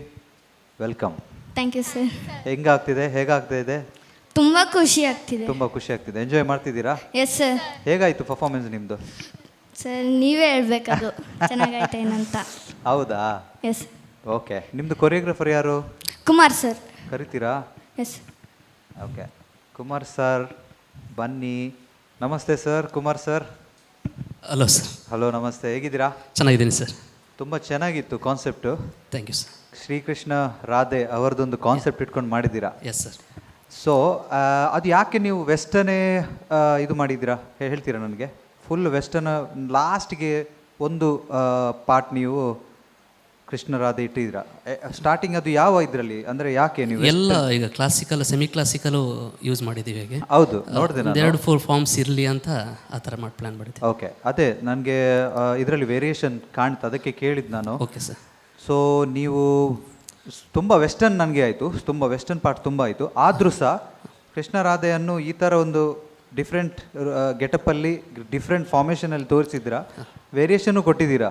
welcome. Thank you sir. ಹೆಂಗಾಗ್ತಿದೆ, ಹೇಗಾಗ್ತಾ ಇದೆ? ತುಂಬ ಖುಷಿ ಆಗ್ತಿದೆ. ತುಂಬಾ ಖುಷಿ ಆಗ್ತಿದೆ. ಎಂಜಾಯ್ ಮಾಡ್ತಿದ್ದೀರಾ? Yes sir. ಹೇಗಾಯ್ತು ಪರ್ಫಾರ್ಮೆನ್ಸ್ ನಿಮ್ದು? ಸರ್, ನೀವೇ ಹೇಳ್ಬೇಕದು, ಚೆನ್ನಾಗಾಯ್ತೇನಂತ. ಹೌದಾ? ಎಸ್. ಓಕೆ, ನಿಮ್ದು ಕೊರಿಯೋಗ್ರಾಫರ್ ಯಾರು? ಕುಮಾರ್ ಸರ್. ಕರಿತೀರಾ? ಎಸ್. ಓಕೆ, ಕುಮಾರ್ ಸರ್ ಬನ್ನಿ. ನಮಸ್ತೆ sir, Kumar sir. Hello sir. Hello, namaste, ಹೇಗಿದ್ದೀರಾ? ಚೆನ್ನಾಗಿದ್ದೀನಿ ಸರ್. ತುಂಬ ಚೆನ್ನಾಗಿತ್ತು concept. Thank you sir. Shrikrishna Radhe ಅವರದೊಂದು ಕಾನ್ಸೆಪ್ಟ್ ಇಟ್ಕೊಂಡು ಮಾಡಿದ್ದೀರಾ. Yes sir. So ಅದು ಯಾಕೆ ನೀವು ವೆಸ್ಟರ್ನೇ ಇದು ಮಾಡಿದ್ದೀರಾ, ಹೇಳ್ತೀರಾ ನನಗೆ? ಫುಲ್ ವೆಸ್ಟರ್ನ್, ಲಾಸ್ಟ್ಗೆ ಒಂದು ಪಾರ್ಟ್ ನೀವು ಕೃಷ್ಣ ರಾಧೆ ಇಟ್ಟಿದ್ದೀರಾ. ಸ್ಟಾರ್ಟಿಂಗ್ ಅದು ಯಾವ ಇದರಲ್ಲಿ, ಅಂದರೆ ಯಾಕೆ ನೀವು ಎಲ್ಲ ಈಗ ಕ್ಲಾಸಿಕಲ್, ಸೆಮಿ ಕ್ಲಾಸಿಕಲು ಯೂಸ್ ಮಾಡಿದ್ದೀವಿ ಹೇಗೆ. ಹೌದು, ನೋಡಿದೆ ನಾನು. ಎರಡು ಫೋರ್ ಫಾರ್ಮ್ಸ್ ಇರಲಿ ಅಂತ ಆ ಥರ ಮಾಡಿ ಪ್ಲ್ಯಾನ್ ಮಾಡಿದ್ದೀವಿ. ಓಕೆ, ಅದೇ ನನಗೆ ಇದರಲ್ಲಿ ವೇರಿಯೇಷನ್ ಕಾಣ್ತು, ಅದಕ್ಕೆ ಕೇಳಿದ್ದು ನಾನು. Okay sir. So ನೀವು ತುಂಬ ವೆಸ್ಟರ್ನ್ ನನಗೆ ಆಯಿತು, ತುಂಬ ವೆಸ್ಟರ್ನ್ ಪಾರ್ಟ್ ತುಂಬ ಆಯಿತು. ಆದರೂ ಸಹ ಕೃಷ್ಣ ರಾಧೆಯನ್ನು ಈ ಥರ ಒಂದು ಡಿಫ್ರೆಂಟ್ ಗೆಟಪ್ಪಲ್ಲಿ, ಡಿಫ್ರೆಂಟ್ ಫಾರ್ಮೇಷನಲ್ಲಿ ತೋರಿಸಿದ್ದೀರಾ, ವೇರಿಯೇಷನ್ನು ಕೊಟ್ಟಿದ್ದೀರಾ,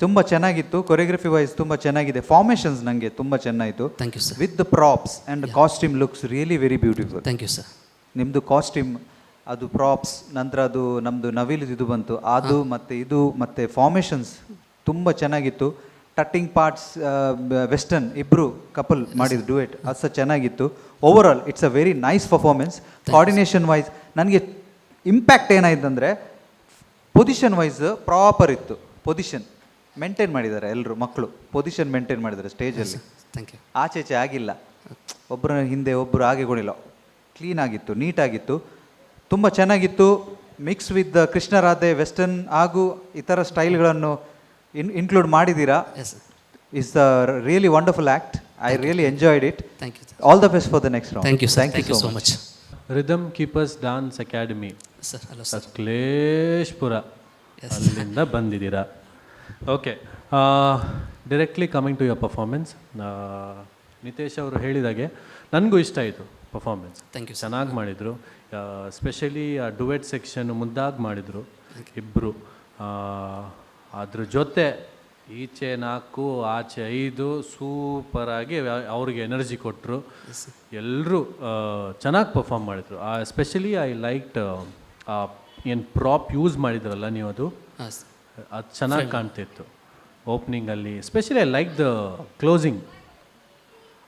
ತುಂಬ ಚೆನ್ನಾಗಿತ್ತು. ಕೊರಿಯೋಗ್ರಫಿ ವೈಸ್ ತುಂಬ ಚೆನ್ನಾಗಿದೆ, ಫಾರ್ಮೇಷನ್ಸ್ ನನಗೆ ತುಂಬ ಚೆನ್ನಾಯಿತು. Thank you sir. With the props and costume looks really very beautiful. Thank you sir. ನಿಮ್ಮದು ಕಾಸ್ಟ್ಯೂಮ್, ಅದು ಪ್ರಾಪ್ಸ್, ನಂತರ ಅದು ನಮ್ಮದು ನವಿಲು ಇದು ಬಂತು, ಅದು ಮತ್ತು ಇದು ಮತ್ತು ಫಾರ್ಮೇಷನ್ಸ್ ತುಂಬ ಚೆನ್ನಾಗಿತ್ತು. ಟಟ್ಟಿಂಗ್ ಪಾರ್ಟ್ಸ್, ವೆಸ್ಟರ್ನ್ ಇಬ್ಬರು ಕಪಲ್ ಮಾಡಿದ ಡುಯೆಟ್, ಅದು ಸಹ ಚೆನ್ನಾಗಿತ್ತು. Overall it's a very nice performance. Coordination wise ನನಗೆ ಇಂಪ್ಯಾಕ್ಟ್ ಏನಾಯ್ತಂದರೆ, ಪೊಸಿಷನ್ ವೈಸ್ ಪ್ರಾಪರ್ ಇತ್ತು. ಪೊಸಿಷನ್ ಮೇಂಟೈನ್ ಮಾಡಿದ್ದಾರೆ ಎಲ್ಲರೂ ಮಕ್ಕಳು, ಪೊಸಿಷನ್ ಮೇಂಟೈನ್ ಮಾಡಿದ್ದಾರೆ ಸ್ಟೇಜಲ್ಲಿ. Thank you. ಆಚೆ ಈಚೆ ಆಗಿಲ್ಲ, ಒಬ್ಬರ ಹಿಂದೆ ಒಬ್ಬರು ಹಾಗೆ ಕೊಡಿಲ್ಲ, ಕ್ಲೀನ್ ಆಗಿತ್ತು, ನೀಟಾಗಿತ್ತು, ತುಂಬ ಚೆನ್ನಾಗಿತ್ತು. Mix with Krishna Radhe western ಹಾಗೂ ಇತರ ಸ್ಟೈಲ್ಗಳನ್ನು ಇನ್ಕ್ಲೂಡ್ ಮಾಡಿದ್ದೀರಾ. Yes sir. Is the really wonderful act. I really enjoyed it. Thank you. All the best for the next round. Thank you sir. Thank you so much. Rhythm Keepers Dance Academy sir. Hello sir. Sakleshpur ಅಲ್ಲಿಂದ ಬಂದಿದ್ದೀರಾ. Okay, directly coming to your performance. Nitesh ಅವರು ಹೇಳಿದಾಗೆ ನನಗೂ ಇಷ್ಟ ಆಯಿತು performance. Thank you. ಚೆನ್ನಾಗಿ ಮಾಡಿದರು. Specially ಆ ಡುವೆಟ್ ಸೆಕ್ಷನ್ ಮುದ್ದಾಗಿ ಮಾಡಿದರು ಇಬ್ಬರು. ಅದ್ರ ಜೊತೆ ಈಚೆ 4 ಆಚೆ 5 ಸೂಪರಾಗಿ ಅವ್ರಿಗೆ ಎನರ್ಜಿ ಕೊಟ್ಟರು. ಎಲ್ಲರೂ ಚೆನ್ನಾಗಿ ಪರ್ಫಾರ್ಮ್ ಮಾಡಿದರು. ಎಸ್ಪೆಷಲಿ I liked ಏನು ಪ್ರಾಪ್ ಯೂಸ್ ಮಾಡಿದ್ರಲ್ಲ ನೀವು, ಅದು ಅದು ಚೆನ್ನಾಗಿ ಕಾಣ್ತಿತ್ತು ಓಪ್ನಿಂಗಲ್ಲಿ. Especially I like the closing.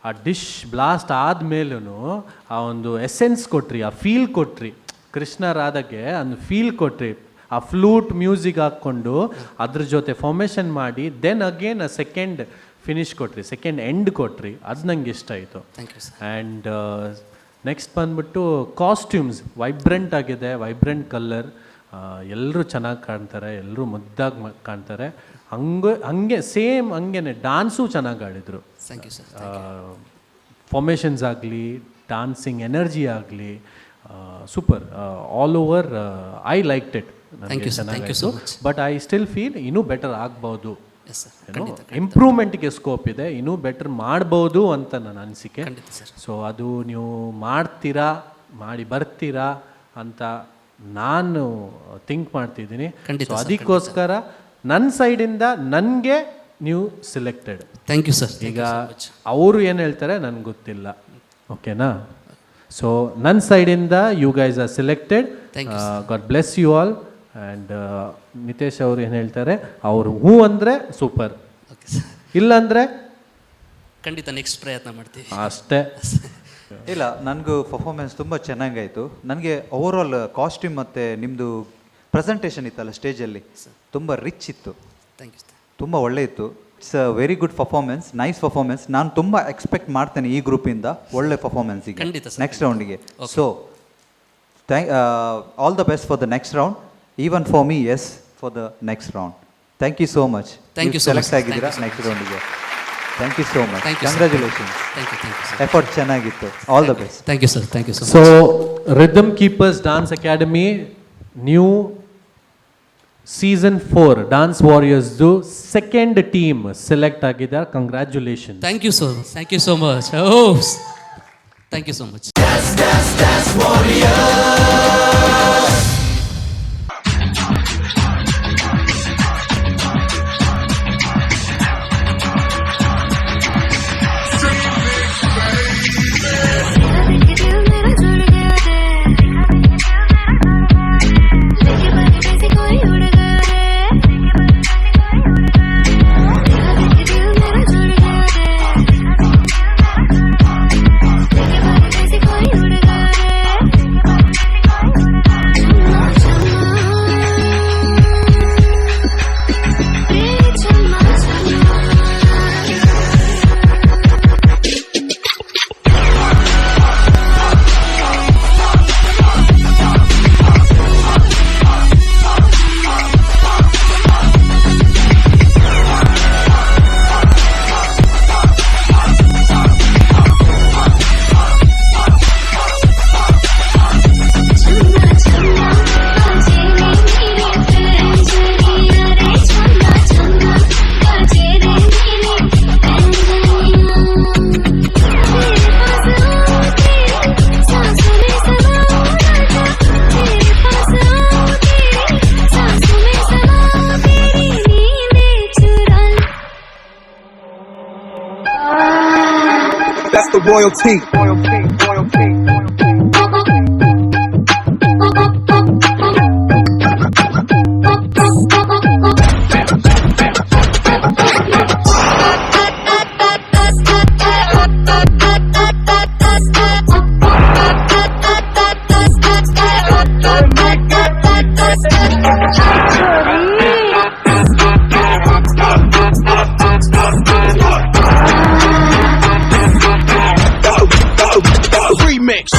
ಆ ಡಿಶ್ ಬ್ಲಾಸ್ಟ್ ಆದಮೇಲೂ ಆ ಒಂದು ಎಸೆನ್ಸ್ ಕೊಟ್ರಿ, ಆ ಫೀಲ್ ಕೊಟ್ರಿ, ಕೃಷ್ಣ ರಾಧಗೆ ಒಂದು ಫೀಲ್ ಕೊಟ್ರಿ. ಆ ಫ್ಲೂಟ್ ಮ್ಯೂಸಿಕ್ ಹಾಕ್ಕೊಂಡು ಅದ್ರ ಜೊತೆ ಫಾರ್ಮೇಷನ್ ಮಾಡಿ then again a second finish ಕೊಟ್ರಿ, ಸೆಕೆಂಡ್ ಎಂಡ್ ಕೊಟ್ರಿ, ಅದು ನಂಗೆ ಇಷ್ಟ ಆಯಿತು. Thank you sir. And next ಬಂದ್ಬಿಟ್ಟು ಕಾಸ್ಟ್ಯೂಮ್ಸ್ ವೈಬ್ರೆಂಟ್ ಆಗಿದೆ, ವೈಬ್ರೆಂಟ್ ಕಲರ್, ಎಲ್ಲರೂ ಚೆನ್ನಾಗಿ ಕಾಣ್ತಾರೆ, ಎಲ್ಲರೂ ಮುದ್ದಾಗಿ ಕಾಣ್ತಾರೆ. ಹಂಗೆ ಹಂಗೆ ಸೇಮ್ ಹಂಗೇನೆ ಡಾನ್ಸು ಚೆನ್ನಾಗಿ ಆಡಿದರು. Thank you sir. Formations ಆಗಲಿ, ಡಾನ್ಸಿಂಗ್ ಎನರ್ಜಿ ಆಗಲಿ, super. All over I like it. Thank you sir. Thank you so much. But I still feel ಇನ್ನೂ ಬೆಟರ್ ಆಗ್ಬೋದು, ಎಸ್ ಸರ್. ಇಂಪ್ರೂವ್ಮೆಂಟ್ಗೆ ಸ್ಕೋಪ್ ಇದೆ, ಇನ್ನೂ ಬೆಟರ್ ಮಾಡ್ಬೋದು ಅಂತ ನನ್ನ ಅನಿಸಿಕೆ. ಖಂಡಿತ ಸರ್. ಸೊ ಅದು ನೀವು ಮಾಡ್ತೀರಾ, ಮಾಡಿ ಬರ್ತೀರಾ ಅಂತ ನಾನು ಥಿಂಕ್ ಮಾಡ್ತಿದ್ದೀನಿ. ಖಂಡಿತ ಸೊ ಸರ್, ಅದಕ್ಕೋಸ್ಕರ ನನ್ನ ಸೈಡಿಂದ ನನಗೆ ನೀವು ಸೆಲೆಕ್ಟೆಡ್. Thank you sir. ಈಗ ಅವರು ಏನು ಹೇಳ್ತಾರೆ ನನಗೆ ಗೊತ್ತಿಲ್ಲ, ಓಕೆನಾ? ಸೊ ನನ್ನ ಸೈಡಿಂದ you guys are selected. Thank you. God bless you all. And Nitesh ಅವರು ಏನು ಹೇಳ್ತಾರೆ, ಅವರು ಹೂ ಅಂದರೆ ಸೂಪರ್, ಓಕೆ ಸರ್. ಇಲ್ಲಾಂದರೆ ಖಂಡಿತ ನೆಕ್ಸ್ಟ್ ಪ್ರಯತ್ನ ಮಾಡ್ತೀವಿ. ಅಷ್ಟೇ. ಇಲ್ಲ, ನನಗೂ ಪರ್ಫಾರ್ಮೆನ್ಸ್ ತುಂಬ ಚೆನ್ನಾಗಾಯಿತು. ನನಗೆ ಓವರಾಲ್ ಕಾಸ್ಟ್ಯೂಮ್ ಮತ್ತು ನಿಮ್ಮದು ಪ್ರೆಸೆಂಟೇಷನ್ ಇತ್ತಲ್ಲ ಸ್ಟೇಜಲ್ಲಿ, ತುಂಬ ರಿಚ್ ಇತ್ತು. Thank you sir. ತುಂಬ ಒಳ್ಳೆ ಇತ್ತು. It's a very good performance, nice performance. ನಾನು ತುಂಬ ಎಕ್ಸ್ಪೆಕ್ಟ್ ಮಾಡ್ತೇನೆ ಈ ಗ್ರೂಪಿಂದ ಒಳ್ಳೆ ಪರ್ಫಾರ್ಮೆನ್ಸಿಗೆ, ಖಂಡಿತ ಸರ್. ನೆಕ್ಸ್ಟ್ ರೌಂಡಿಗೆ. So all the best for the next round, even for me, yes, for the next round. Thank you so much. Thank you so much. Select ಆಗಿದ್ದೀರಾ next ರೌಂಡಿಗೆ. Thank you so much. Thank you sir. Congratulations. Thank you, thank you sir. Effort ಚೆನ್ನಾಗಿತ್ತು. All the best. Thank you sir. Thank you so so Rhythm Keepers Dance Academy new season 4 dance ವಾರಿಯರ್ಸ್ದು second team select ಆಗಿದ್ದಾರೆ. Congratulation. Thank you sir. Thank you so much. Oh, thank you so much. Dance Dance Warriors. That's the royalty. Royalty, royalty. Remix.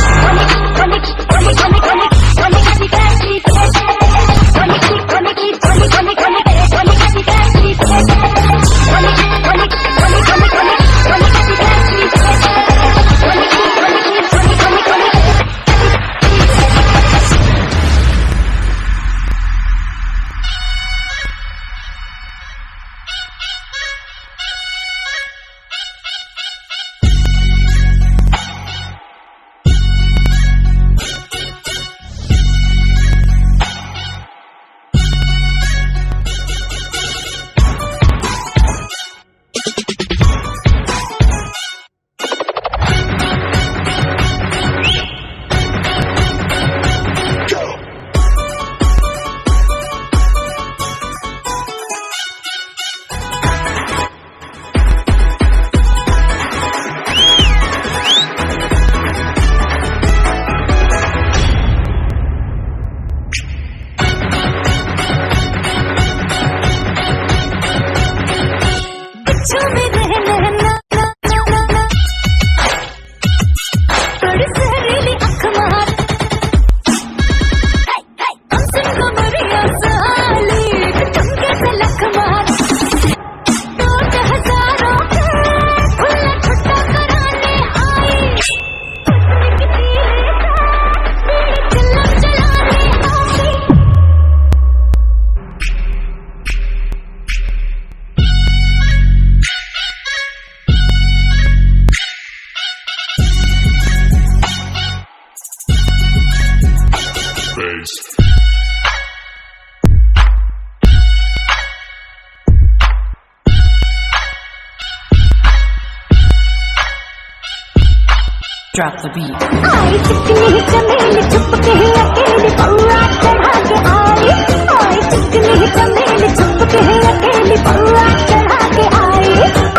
Drop the beat. आई चिकनी चमेली छुप के अकेली पौआ चढ़ा के आई। आई चिकनी चमेली छुप के अकेली पौआ चढ़ा के आई।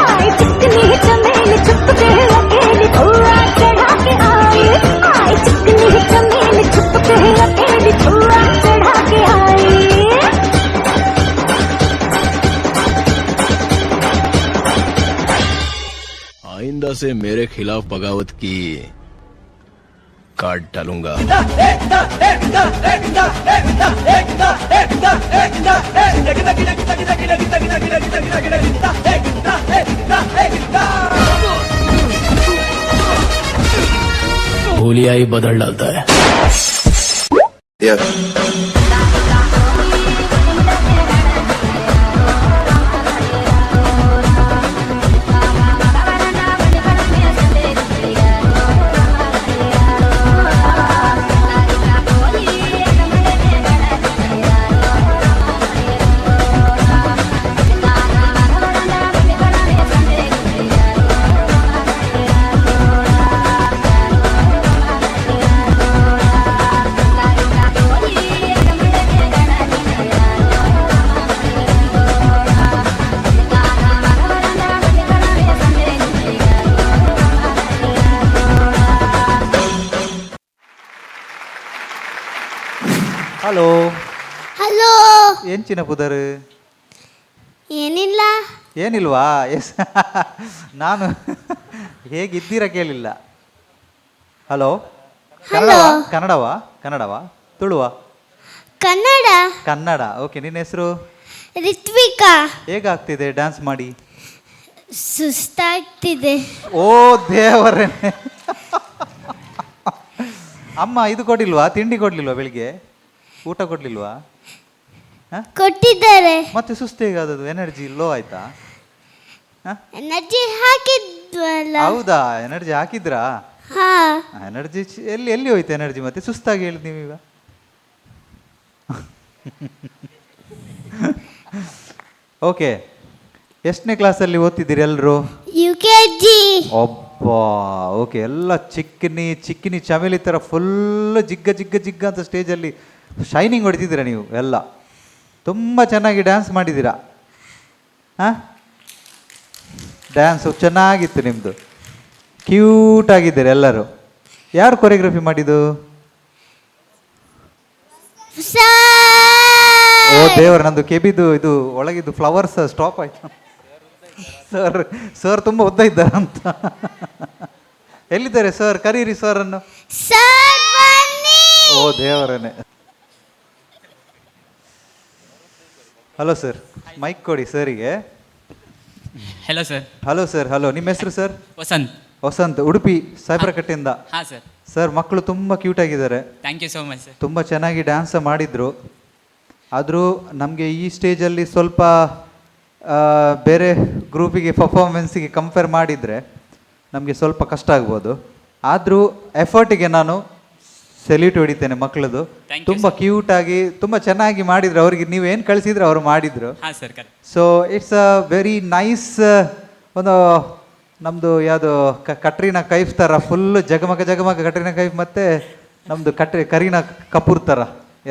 आई चिकनी चमेली छुप के अकेली पौआ चढ़ा के आई। आई चिकनी चमेली छुप के अकेली पौआ चढ़ा के आई। आइंदा से मेरे खिलाफ बगावत की काट डालूंगा। भूलिया ही बदल डालता है। Yeah. Hello. Hello. ಎಂಚಿನ ಪುದರ್? ಏನಿಲ್ಲ. ಏನಿಲ್ವಾ? ಎಸ್, ನಾನು ಹೇಗಿದ್ದೀರಾ ಕೇಳಿಲ್ಲ. ಹಲೋ, ಕನ್ನಡವಾ? ಕನ್ನಡವಾ? ಕನ್ನಡವಾ ತುಳುವಾ? ಕನ್ನಡ. ಕನ್ನಡ, ಓಕೆ. ನಿನ್ನ ಹೆಸರು? ರಿತ್ವಿಕಾ. ಹೇಗಾಗ್ತಿದೆ ಡ್ಯಾನ್ಸ್ ಮಾಡಿ? ಸುಸ್ತಾಗ್ತಿದೆ. ಓ ದೇವರೇ. ಅಮ್ಮ ಇದು ಕೊಡಿಲ್ವಾ, ತಿಂಡಿ ಕೊಡ್ಲಿಲ್ವಾ? ಬೆಳಿಗ್ಗೆ ಊಟ ಕೊಡ್ಲಿಲ್ವಾ? ಕೊಟ್ಟಿದ್ದಾರೆ. ಮತ್ತೆ ಸುಸ್ತು ಹೇಗಾದದ್ದು? ಎನರ್ಜಿ ಲೋ ಆಯ್ತಾ? ಎನರ್ಜಿ ಹಾಕಿದ್ವಲ್ಲ. ಹೌದಾ, ಎನರ್ಜಿ ಹಾಕಿದ್ರಾ? ಹಾ. ಎನರ್ಜಿ ಎಲ್ಲಿ ಎಲ್ಲಿ ಹೋಯ್ತು ಎನರ್ಜಿ? ಮತ್ತೆ ಸುಸ್ತಾಗಿ ಹೇಳಿದ್ ನೀವೀಗ. ಓಕೆ, ಎಷ್ಟನೇ ಕ್ಲಾಸಲ್ಲಿ ಓದ್ತಿದ್ದೀರಿ ಎಲ್ಲರೂ? UKG. ಅಬ್ಬಾ, ಓಕೆ. ಎಲ್ಲ ಚಿಕ್ಕಿನಿ ಚಿಕ್ಕಿನಿ ಚಮೇಲಿ ಥರ ಫುಲ್ ಜಿಗ್ಗ ಜಿಗ್ಗ ಜಿಗ್ಗ ಅಂತ ಸ್ಟೇಜಲ್ಲಿ ಶೈನಿಂಗ್ ಹೊಡಿತಿದ್ದೀರಾ ನೀವು ಎಲ್ಲ. ತುಂಬ ಚೆನ್ನಾಗಿ ಡ್ಯಾನ್ಸ್ ಮಾಡಿದ್ದೀರಾ. ಹಾಂ, ಡ್ಯಾನ್ಸು ಚೆನ್ನಾಗಿತ್ತು ನಿಮ್ಮದು. ಕ್ಯೂಟ್ ಆಗಿದ್ದೀರಾ ಎಲ್ಲರೂ. ಯಾರು ಕೊರಿಯೋಗ್ರಫಿ ಮಾಡಿದ್ದು? ಓ ದೇವರ, ನಂದು ಕೆಬಿದು ಇದು ಒಳಗಿದ್ದು ಫ್ಲವರ್ಸ್ ಸ್ಟಾಪ್ ಆಯ್ತು. ಸರ್, ಸರ್ ತುಂಬ ಉದ್ದ ಇದ್ದಾರಂತ. ಎಲ್ಲಿದ್ದಾರೆ ಸರ್? ಕರೀರಿ ಸರ್ ಅನ್ನು. ಓ ದೇವರನ್ನೇ. Hello sir, mic ಕೊಡಿ ಸರಿಗೆ. Hello sir. Hello sir, hello. ನಿಮ್ಮ ಹೆಸರು ಸರ್? ವಸಂತ್. ವಸಂತ್, ಉಡುಪಿ ಸಾಯ್ಬ್ರಕಟ್ಟೆಯಿಂದ. ಹಾಂ ಸರ್. ಸರ್, ಮಕ್ಕಳು ತುಂಬ ಕ್ಯೂಟ್ ಆಗಿದ್ದಾರೆ. Thank you so much sir. ತುಂಬ ಚೆನ್ನಾಗಿ ಡ್ಯಾನ್ಸ್ ಮಾಡಿದರು. ಆದರೂ ನಮಗೆ ಈ ಸ್ಟೇಜಲ್ಲಿ ಸ್ವಲ್ಪ ಬೇರೆ ಗ್ರೂಪಿಗೆ ಪರ್ಫಾರ್ಮೆನ್ಸಿಗೆ ಕಂಪೇರ್ ಮಾಡಿದರೆ ನಮಗೆ ಸ್ವಲ್ಪ ಕಷ್ಟ ಆಗ್ಬೋದು. ಆದರೂ ಎಫರ್ಟಿಗೆ ನಾನು ಸೆಲ್ಯೂಟ್ ಹೊಡಿತೇನೆ ಮಕ್ಕಳದು. Thank you, ತುಂಬ ಕ್ಯೂಟಾಗಿ ತುಂಬ ಚೆನ್ನಾಗಿ ಮಾಡಿದರು. ಅವರಿಗೆ ನೀವೇನು ಕಳಿಸಿದ್ರೆ ಅವರು ಮಾಡಿದರು. ಹಾಂ sir, correct. So it's a very nice. ಒಂದು ನಮ್ಮದು ಯಾವುದು ಕಟ್ರೀನಾ ಕೈಫ್ ಥರ ಫುಲ್ ಜಗಮಗ ಜಗಮಗ ಕಟ್ರೀನಾ ಕೈಫ್ ಮತ್ತು ನಮ್ಮದು ಕರೀನಾ ಕಪೂರ್ ಥರ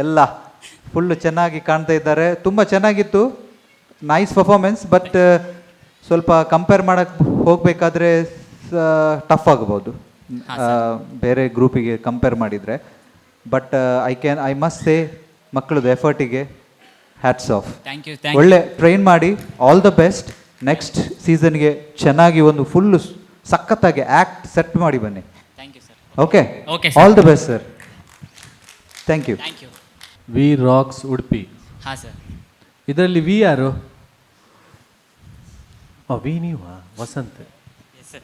ಎಲ್ಲ ಫುಲ್ಲು ಚೆನ್ನಾಗಿ ಕಾಣ್ತಾ ಇದ್ದಾರೆ. ತುಂಬ ಚೆನ್ನಾಗಿತ್ತು, nice performance. But ಸ್ವಲ್ಪ ಕಂಪೇರ್ ಮಾಡೋಕ್ಕೆ ಹೋಗಬೇಕಾದ್ರೆ ಟಫ್ ಆಗ್ಬೋದು ಬೇರೆ ಗ್ರೂಪಿಗೆ ಕಂಪೇರ್ ಮಾಡಿದರೆ. But I must say ಮಕ್ಕಳದ್ದು ಎಫರ್ಟಿಗೆ hats off. Thank you, thank you. ಒಳ್ಳೆ ಟ್ರೈನ್ ಮಾಡಿ, all the best. Next ಸೀಸನ್ಗೆ ಚೆನ್ನಾಗಿ ಒಂದು ಫುಲ್ಲು ಸಖತ್ತಾಗಿ ಆ್ಯಕ್ಟ್ ಸೆಟ್ ಮಾಡಿ ಬನ್ನಿ. Thank you sir. Okay. Okay, sir. All the best sir, thank you. Thank you. V rocks Udupi. ಹಾಂ sir. ಇದರಲ್ಲಿ V ಯಾರು? ವಿ ನೀವಾ? ವಸಂತ್. Yes sir.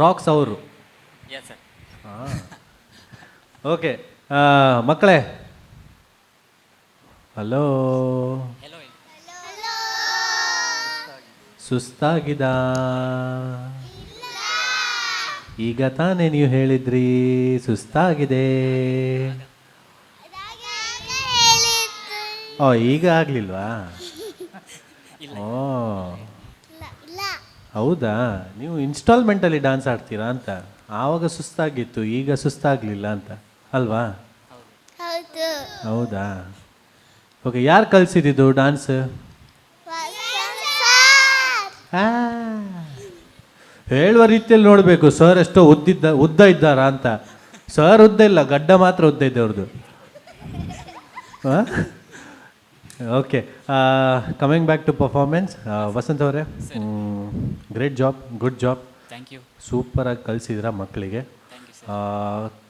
Racks ಅವರು. Yes sir. Okay ಮಕ್ಕಳೇ, ಹಲೋ. ಹಲೋ. ಸುಸ್ತಾಗಿದ? ಈಗ ತಾನೇ ನೀವು ಹೇಳಿದ್ರಿ ಸುಸ್ತಾಗಿದೆ. ಓ, ಈಗ ಆಗ್ಲಿಲ್ವಾ? ಓ ಹೌದಾ, ನೀವು ಇನ್ಸ್ಟಾಲ್ಮೆಂಟಲ್ಲಿ ಡ್ಯಾನ್ಸ್ ಆಡ್ತೀರಾ ಅಂತ. ಆವಾಗ ಸುಸ್ತಾಗಿತ್ತು, ಈಗ ಸುಸ್ತಾಗ್ಲಿಲ್ಲ ಅಂತ ಅಲ್ವಾ? ಹೌದು. ಹೌದಾ, ಓಕೆ. ಯಾರು ಕಲಿಸಿದ್ದು ಡ್ಯಾನ್ಸ್? ಹೇಳುವ ರೀತಿಯಲ್ಲಿ ನೋಡಬೇಕು ಸರ್ ಎಷ್ಟೋ ಉದ್ದ ಇದ್ದಾರಾ ಅಂತ. ಸರ್ ಉದ್ದ ಇಲ್ಲ, ಗಡ್ಡ ಮಾತ್ರ ಉದ್ದ ಇದೆ ಅವ್ರದ್ದು. Okay, coming back to performance. Vasanth ಅವರೇ, great job, good job. Thank you. ಸೂಪರಾಗಿ ಕಲಿಸಿದ್ರ ಮಕ್ಕಳಿಗೆ.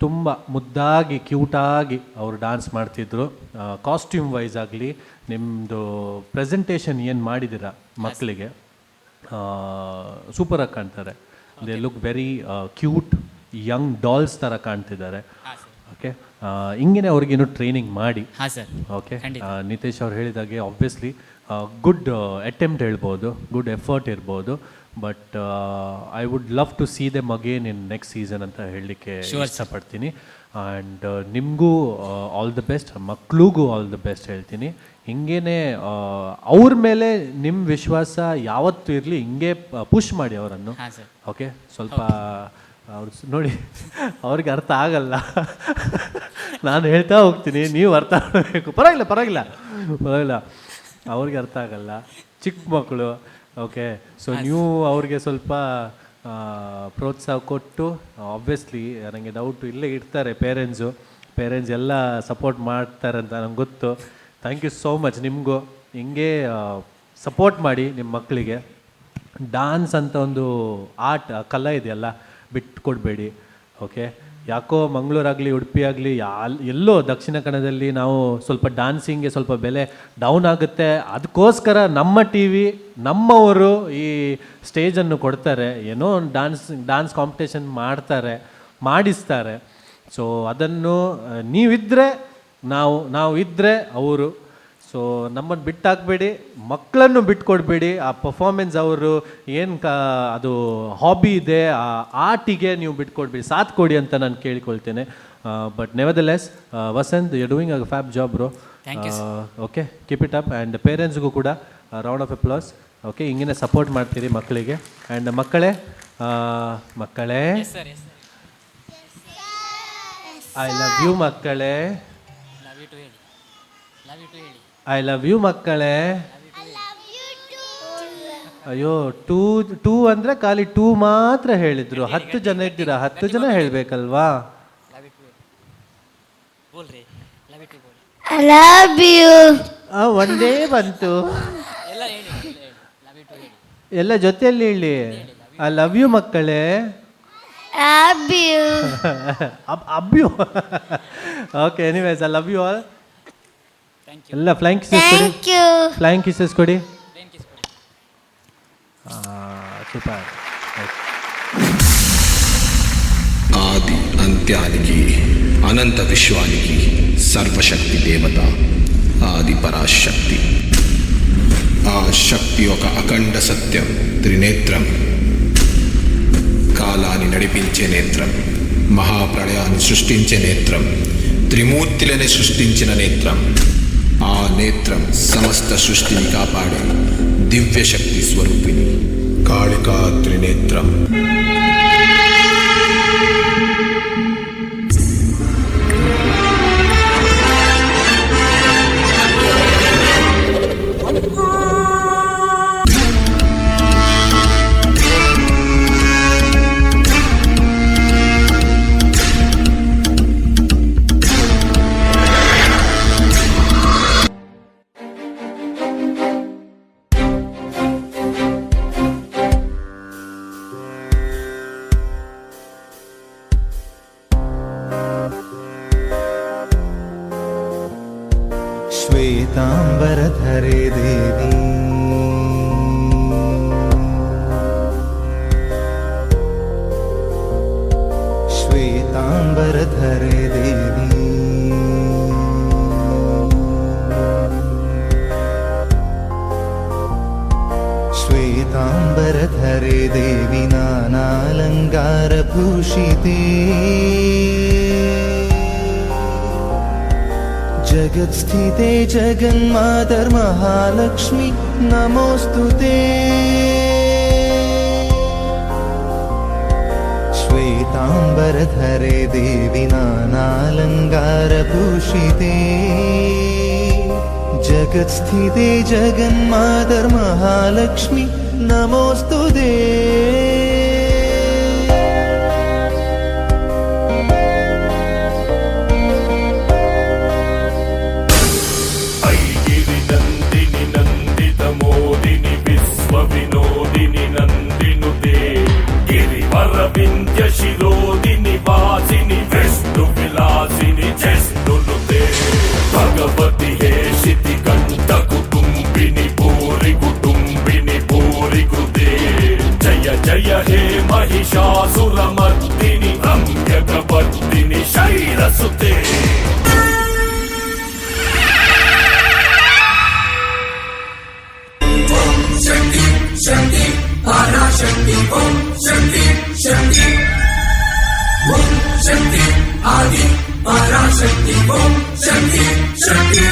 ತುಂಬ ಮುದ್ದಾಗಿ ಕ್ಯೂಟಾಗಿ ಅವರು ಡ್ಯಾನ್ಸ್ ಮಾಡ್ತಿದ್ರು. ಕಾಸ್ಟ್ಯೂಮ್ ವೈಸ್ ಆಗಲಿ, ನಿಮ್ಮದು ಪ್ರೆಸೆಂಟೇಷನ್ ಏನು ಮಾಡಿದ್ದೀರಾ ಮಕ್ಕಳಿಗೆ, ಸೂಪರಾಗಿ ಕಾಣ್ತಾರೆ. They look very cute, young dolls ಥರ ಕಾಣ್ತಿದ್ದಾರೆ. ಓಕೆ, ಹಿಂಗೇನೆ ಅವ್ರಿಗೇನು ಟ್ರೈನಿಂಗ್ ಮಾಡಿ. ಹಾಂ ಸರ್. ಓಕೆ, ಖಂಡಿತ. ನಿತೇಶ್ ಅವ್ರು ಹೇಳಿದಾಗೆ obviously good attempt ಹೇಳ್ಬೋದು, ಗುಡ್ ಎಫರ್ಟ್ ಇರ್ಬೋದು. But I would love to see them again in next season ಅಂತ ಹೇಳಲಿಕ್ಕೆ Sure, sir. ಇಷ್ಟಪಡ್ತೀನಿ. ಆ್ಯಂಡ್ ನಿಮಗೂ all the best, ಮಕ್ಳಿಗೂ all the best ಹೇಳ್ತೀನಿ. ಹಿಂಗೇನೆ ಅವ್ರ ಮೇಲೆ ನಿಮ್ಮ ವಿಶ್ವಾಸ ಯಾವತ್ತೂ ಇರಲಿ, ಹಿಂಗೆ ಪುಷ್ ಮಾಡಿ ಅವರನ್ನು. ಹಾಂ ಸರ್. ಓಕೆ, ಸ್ವಲ್ಪ ಅವ್ರು ನೋಡಿ, ಅವ್ರಿಗೆ ಅರ್ಥ ಆಗಲ್ಲ, ನಾನು ಹೇಳ್ತಾ ಹೋಗ್ತೀನಿ, ನೀವು ಅರ್ಥ ಮಾಡಬೇಕು. ಪರವಾಗಿಲ್ಲ ಪರವಾಗಿಲ್ಲ ಪರವಾಗಿಲ್ಲ, ಅವ್ರಿಗೆ ಅರ್ಥ ಆಗಲ್ಲ, ಚಿಕ್ಕ ಮಕ್ಕಳು. ಓಕೆ, ಸೊ ನೀವು ಅವ್ರಿಗೆ ಸ್ವಲ್ಪ ಪ್ರೋತ್ಸಾಹ ಕೊಟ್ಟು, ಆಬ್ವಿಯಸ್ಲಿ ನನಗೆ ಡೌಟು, ಇಲ್ಲೇ ಇರ್ತಾರೆ ಪೇರೆಂಟ್ಸು. Parents ಎಲ್ಲ ಸಪೋರ್ಟ್ ಮಾಡ್ತಾರೆ ಅಂತ ನಂಗೆ ಗೊತ್ತು. Thank you so much. ನಿಮಗೂ ಹಿಂಗೆ ಸಪೋರ್ಟ್ ಮಾಡಿ ನಿಮ್ಮ ಮಕ್ಕಳಿಗೆ. ಡಾನ್ಸ್ ಅಂತ ಒಂದು ಆರ್ಟ್, ಕಲೆ ಇದೆಯಲ್ಲ, ಬಿಟ್ಕೊಡ್ಬೇಡಿ. ಓಕೆ, ಯಾಕೋ ಮಂಗಳೂರಾಗಲಿ ಉಡುಪಿ ಆಗಲಿ ಎಲ್ಲೋ ದಕ್ಷಿಣ ಕನ್ನಡದಲ್ಲಿ ನಾವು ಸ್ವಲ್ಪ ಡಾನ್ಸಿಂಗ್ಗೆ ಸ್ವಲ್ಪ ಬೆಲೆ ಡೌನ್ ಆಗುತ್ತೆ. ಅದಕ್ಕೋಸ್ಕರ ನಮ್ಮ ಟಿವಿ ನಮ್ಮವರು ಈ ಸ್ಟೇಜನ್ನು ಕೊಡ್ತಾರೆ, ಏನೋ ಒಂದು dance dance competition ಮಾಡ್ತಾರೆ, ಮಾಡಿಸ್ತಾರೆ. ಸೊ ಅದನ್ನು ನೀವಿದ್ದರೆ ನಾವು, ನಾವು ಇದ್ದರೆ ಅವರು. ಸೊ ನಮ್ಮನ್ನು ಬಿಟ್ಟಾಕಬೇಡಿ, ಮಕ್ಕಳನ್ನು ಬಿಟ್ಕೊಡ್ಬೇಡಿ. ಆ ಪರ್ಫಾರ್ಮೆನ್ಸ್ ಅವರು ಏನು ಅದು ಹಾಬಿ ಇದೆ, ಆ ಆರ್ಟಿಗೆ ನೀವು ಬಿಟ್ಕೊಡ್ಬೇಡಿ, ಸಾಥ್ ಕೊಡಿ ಅಂತ ನಾನು ಕೇಳಿಕೊಳ್ತೇನೆ. But nevertheless Vasanth, you doing a fab job bro. Thank you, sir. Okay, keep it up. And ಪೇರೆಂಟ್ಸ್ಗೂ ಕೂಡ round of applause. Okay, ಹಿಂಗೇ ಸಪೋರ್ಟ್ ಮಾಡ್ತೀರಿ ಮಕ್ಕಳಿಗೆ. ಆ್ಯಂಡ್ ಮಕ್ಕಳೇ, ಮಕ್ಕಳೇ, Yes sir, yes sir. I love you ಮಕ್ಕಳೇ. Love you to ಹೇಳಿ, love you to ಹೇಳಿ. I love you ಮಕ್ಕಳೇ. ಅಯ್ಯೋ, ಟೂ ಟೂ ಅಂದರೆ ಖಾಲಿ ಟೂ ಮಾತ್ರ ಹೇಳಿದ್ರು. 10 ಜನ ಇದ್ದೀರಾ, 10 ಜನ ಹೇಳಬೇಕಲ್ವಾ? Love you to ಹೇಳಿ, ಬೋಲ್ರಿ, love you to bowl. I love you. ಒಂದೇ ಬಂತು. ಎಲ್ಲ ಹೇಳಿ, ಎಲ್ಲ ಹೇಳಿ, love you to ಹೇಳಿ. ಎಲ್ಲ ಜೊತೆಯಲ್ಲಿ ಹೇಳಿ, I love you ಮಕ್ಕಳೇ. Love you. Up you. Okay, anyways, I love you all. Thank you. ಎಲ್ಲ ಫ್ಲೈಂಗ್ ಕಿಸಸ್ ಕೊಡಿ. Thank you. Flying kisses ಕೊಡಿ. ಫ್ಲೈಯಿಂಗ್ ಕಿಸ್ ಕೊಡಿ. ಸೂಪರ್. ఆది అంత్యానికి అనంత విశ్వానికి సర్వశక్తి దేవత ఆది పరాశక్తి. ఆ శక్తి ఒక అఖండ సత్యం, త్రినేత్రం, కాలాన్ని నడిపించే నేత్రం, మహాప్రళయాన్ని సృష్టించే నేత్రం, త్రిమూర్తులని సృష్టించిన నేత్రం. ఆ నేత్రం సమస్త సృష్టిని కాపాడే దివ్యశక్తి స్వరూపిణి కాళికా త్రినేత్రం. श्वेताम्बरधरे देवी, श्वेताम्बरधरे देवी, श्वेताम्बरधरे देवी नानालङ्कारभूषिते, जगत्स्थिते जगन्मातर्महालक्ष्मि नमोऽस्तु ते. श्वेताम्बरधरे देवी नानालङ्कारभूषिते, जगत्स्थिते जगन्मातर्महालक्ष्मि नमोऽस्तु ते. ಐಗಿರಿ ನಂದಿನಿ ನಂದಿತ ಮೋದಿನಿ ವಿಶ್ವ ವಿನೋದಿನಿ ನಂದಿನುತೆ, ಗಿರಿವರ ವಿಂಧ್ಯ ಶಿರೋದಿನಿ ವಾಸಿನಿ ವಿಷ್ಣು ವಿಲಾಸಿನಿ ಜಿಷ್ಣುನುತೆ, ಭಗವತಿ ಹೇಷಿತಿ ಕಂಠ ಕುಟುಂಬಿನಿ ಭೂರಿ ಕುಟುಂಬಿನಿ ಭೂರಿ ಕೃತೆ, ಜಯ ಜಯ ಹೇ ಮಹಿಷಾಸುರಮರ್ದಿನಿ ರಮ್ಯಕಪರ್ದಿನಿ ಶೈಲಸುತೆ. ಶಕ್ತಿ ಶಕ್ತಿ ಪರಾಶಕ್ತಿ ಓಂ ಶಕ್ತಿ ಶಕ್ತಿ ಓಂ ಶಕ್ತಿ ಆದಿ ಪರಾಶಕ್ತಿ ಓಂ ಶಕ್ತಿ ಶಕ್ತಿ.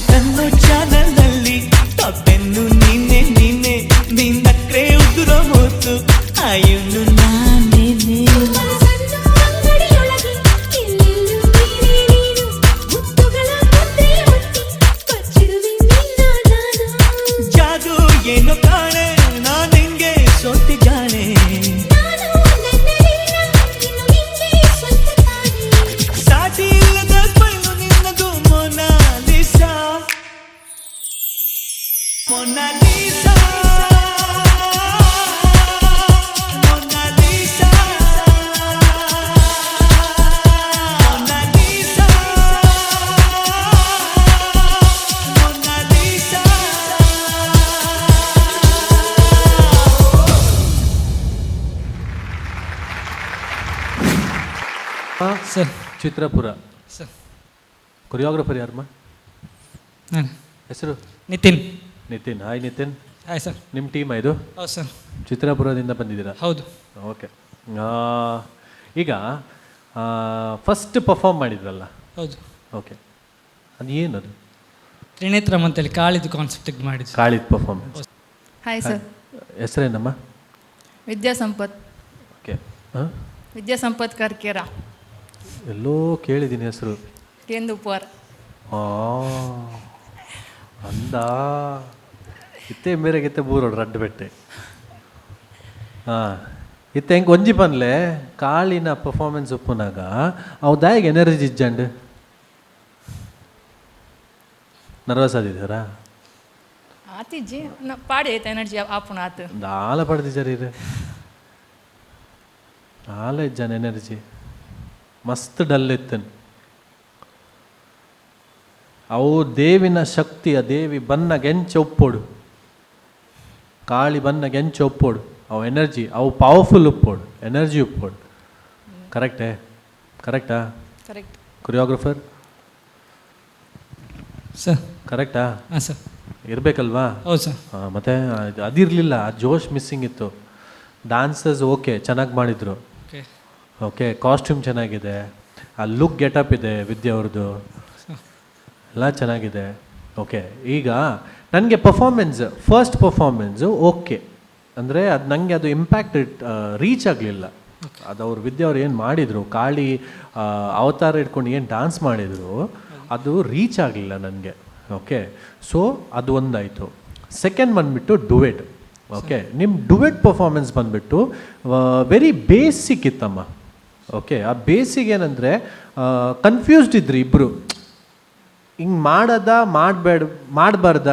ಕಣ್ಣು ಚಾನಲ್ ನಲ್ಲಿ ಟಾಪ್ 10 ನೀನೆ ನೀನೆ, ನಿನ್ನಕ್ರೆ ಉದುರೋ ಮೂತು ಆಯುನು ನಾನೇನೆ. ಜಾದು ಏನೋ ಕಾಣೆ, ನಾನ್ ನಿಂಗೆ ಸೋತಿ ಜಾಣೆ. ಸಾಟಿ ಇಲ್ಲದ ಸ್ಮೈಲು ನಿನ್ನದು Mona Lisa, Mona Lisa, Mona Lisa, Mona Lisa, Mona Lisa. Sir. Chitrapura. Sir. Choreographer ಯಾರಮ್ಮ? ನಾನು. ಹೆಸರು? Nitin. Nitin. Hi Nitin. Hi sir. ನಿಮ್ಮ ಟೀಮ್ ಇದು? ಹೌದು ಸರ್. ಚಿತ್ರಾಪುರದಿಂದ ಬಂದಿದ್ದೀರಾ? ಹೌದು. ಓಕೆ. ಈಗ ಫಸ್ಟ್ ಪರ್ಫಾರ್ಮ್ ಮಾಡಿದ್ರಲ್ಲ? ಹೌದು. ಓಕೆ, ಅದು ಏನದು? ತ್ರಿನೇತ್ರಮ್ ಅಂತೇಳಿ ಕಾಳಿದು ಕಾನ್ಸೆಪ್ಟ್ ಮಾಡಿದ್ದು. ಕಾಳಿದ performance. Hi sir. ಹೆಸರೇನಮ್ಮ? ವಿದ್ಯಾ ಸಂಪತ್. ಓಕೆ. ಹಾಂ, ವಿದ್ಯಾ ಸಂಪತ್ ಕರ್ಕೇರ. ಎಲ್ಲೋ ಕೇಳಿದ್ದೀನಿ ಹೆಸರು. ಕೇಂದು ಉಪವಾರ. ಅಂದ ಇತ್ತೆ ಮೇರೆಗಿತ್ತೆ ಬೂರೋಡು ರಡ್ಡು ಬೆಟ್ಟೆ. ಹಾಂ, ಇತ್ತೆ ಹೆಂಗೆ ಒಂಜಿ ಪನ್ಲೆ ಕಾಳಿನ ಪರ್ಫಾರ್ಮೆನ್ಸ್ ಉಪ್ಪುನಾಗ ಅವು ದಾಯಿಗೆ ಎನರ್ಜಿ ಇಜ್ಜಂಡು ನರ್ವಸ್ ಆದಿದ್ದಾರಾ? ಆತಿಜ್ಜಿ ಪಾಡಿ ಐತೆ ಎನರ್ಜಿ ಆಪುಣ ಆತು. ದಾಲ ಪಡೆದಿದ್ದಾರೆ ಇರು ದಾಲ ಇಜ್ಜಾನ ಎನರ್ಜಿ ಮಸ್ತ್ ಡಲ್ ಇತ್ತನ್. ಅವು ದೇವಿನ ಶಕ್ತಿಯ ದೇವಿ ಬನ್ನ ಗೆಂಚ ಒಪ್ಪೋಡು, ಕಾಳಿ ಬನ್ನ ಗೆಂಚ ಒಪ್ಪೋಡು, ಅವು ಎನರ್ಜಿ ಅವು ಪವರ್ಫುಲ್ ಉಪ್ಪೋಡು, ಎನರ್ಜಿ ಉಪ್ಪೋಡು. ಕರೆಕ್ಟೇ? ಕರೆಕ್ಟಾ? Correct. Choreographer sir. ಕರೆಕ್ಟಾ? ಹಾಂ ಸರ್. ಇರಬೇಕಲ್ವಾ? ಹೌದು ಸರ್. ಹಾಂ, ಮತ್ತೆ ಅದಿರಲಿಲ್ಲ, ಆ ಜೋಶ್ ಮಿಸ್ಸಿಂಗ್ ಇತ್ತು. ಡಾನ್ಸರ್ಸ್ ಓಕೆ, ಚೆನ್ನಾಗಿ ಮಾಡಿದರು. Okay. Okay, costume ಚೆನ್ನಾಗಿದೆ, ಆ ಲುಕ್ ಗೆಟಪ್ ಇದೆ ವಿದ್ಯಾ ಅವ್ರದ್ದು, ಎಲ್ಲ ಚೆನ್ನಾಗಿದೆ. ಓಕೆ, ಈಗ ನನಗೆ performance, first performance okay, ಅಂದರೆ ಅದು ನನಗೆ ಅದು ಇಂಪ್ಯಾಕ್ಟ್ ರೀಚ್ ಆಗಲಿಲ್ಲ. ಅದು ಅವ್ರು ವಿದ್ಯಾ ಅವ್ರು ಏನು ಮಾಡಿದರು, ಕಾಳಿ ಅವತಾರ ಇಟ್ಕೊಂಡು ಏನು ಡಾನ್ಸ್ ಮಾಡಿದರು, ಅದು ರೀಚ್ ಆಗಲಿಲ್ಲ ನನಗೆ. ಓಕೆ, ಸೊ ಅದು ಒಂದಾಯಿತು. ಸೆಕೆಂಡ್ ಬಂದುಬಿಟ್ಟು ಡುವೆಟ್. ಓಕೆ, ನಿಮ್ಮ ಡುವೆಟ್ ಪರ್ಫಾರ್ಮೆನ್ಸ್ ಬಂದುಬಿಟ್ಟು ವೆರಿ ಬೇಸಿಕ್ ಇತ್ತಮ್ಮ. ಓಕೆ, ಆ ಬೇಸಿಕ್ ಏನಂದರೆ ಕನ್ಫ್ಯೂಸ್ಡ್ ಇದ್ರಿ ಇಬ್ಬರು, ಹಿಂಗೆ ಮಾಡೋದ ಮಾಡಬೇಡ ಮಾಡಬಾರ್ದ,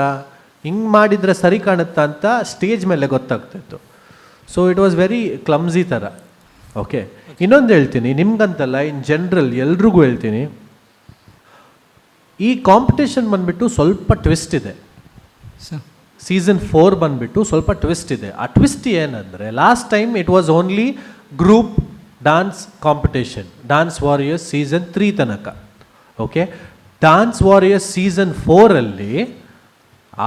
ಹಿಂಗೆ ಮಾಡಿದರೆ ಸರಿ ಕಾಣುತ್ತಾ ಅಂತ ಸ್ಟೇಜ್ ಮೇಲೆ ಗೊತ್ತಾಗ್ತಿತ್ತು. So it was very clumsy ಥರ. ಓಕೆ, ಇನ್ನೊಂದು ಹೇಳ್ತೀನಿ ನಿಮ್ಗಂತಲ್ಲ, ಇನ್ ಜನರಲ್ ಎಲ್ರಿಗೂ ಹೇಳ್ತೀನಿ, ಈ ಕಾಂಪಿಟೇಷನ್ ಬಂದುಬಿಟ್ಟು ಸ್ವಲ್ಪ ಟ್ವಿಸ್ಟ್ ಇದೆ. ಸರ್. ಸೀಸನ್ 4 ಬಂದುಬಿಟ್ಟು ಸ್ವಲ್ಪ ಟ್ವಿಸ್ಟ್ ಇದೆ. ಆ ಟ್ವಿಸ್ಟ್ ಏನಂದರೆ, last time it was only group dance competition, dance warriors season 3 ತನಕ. Okay, dance warriors season 4ಅಲ್ಲಿ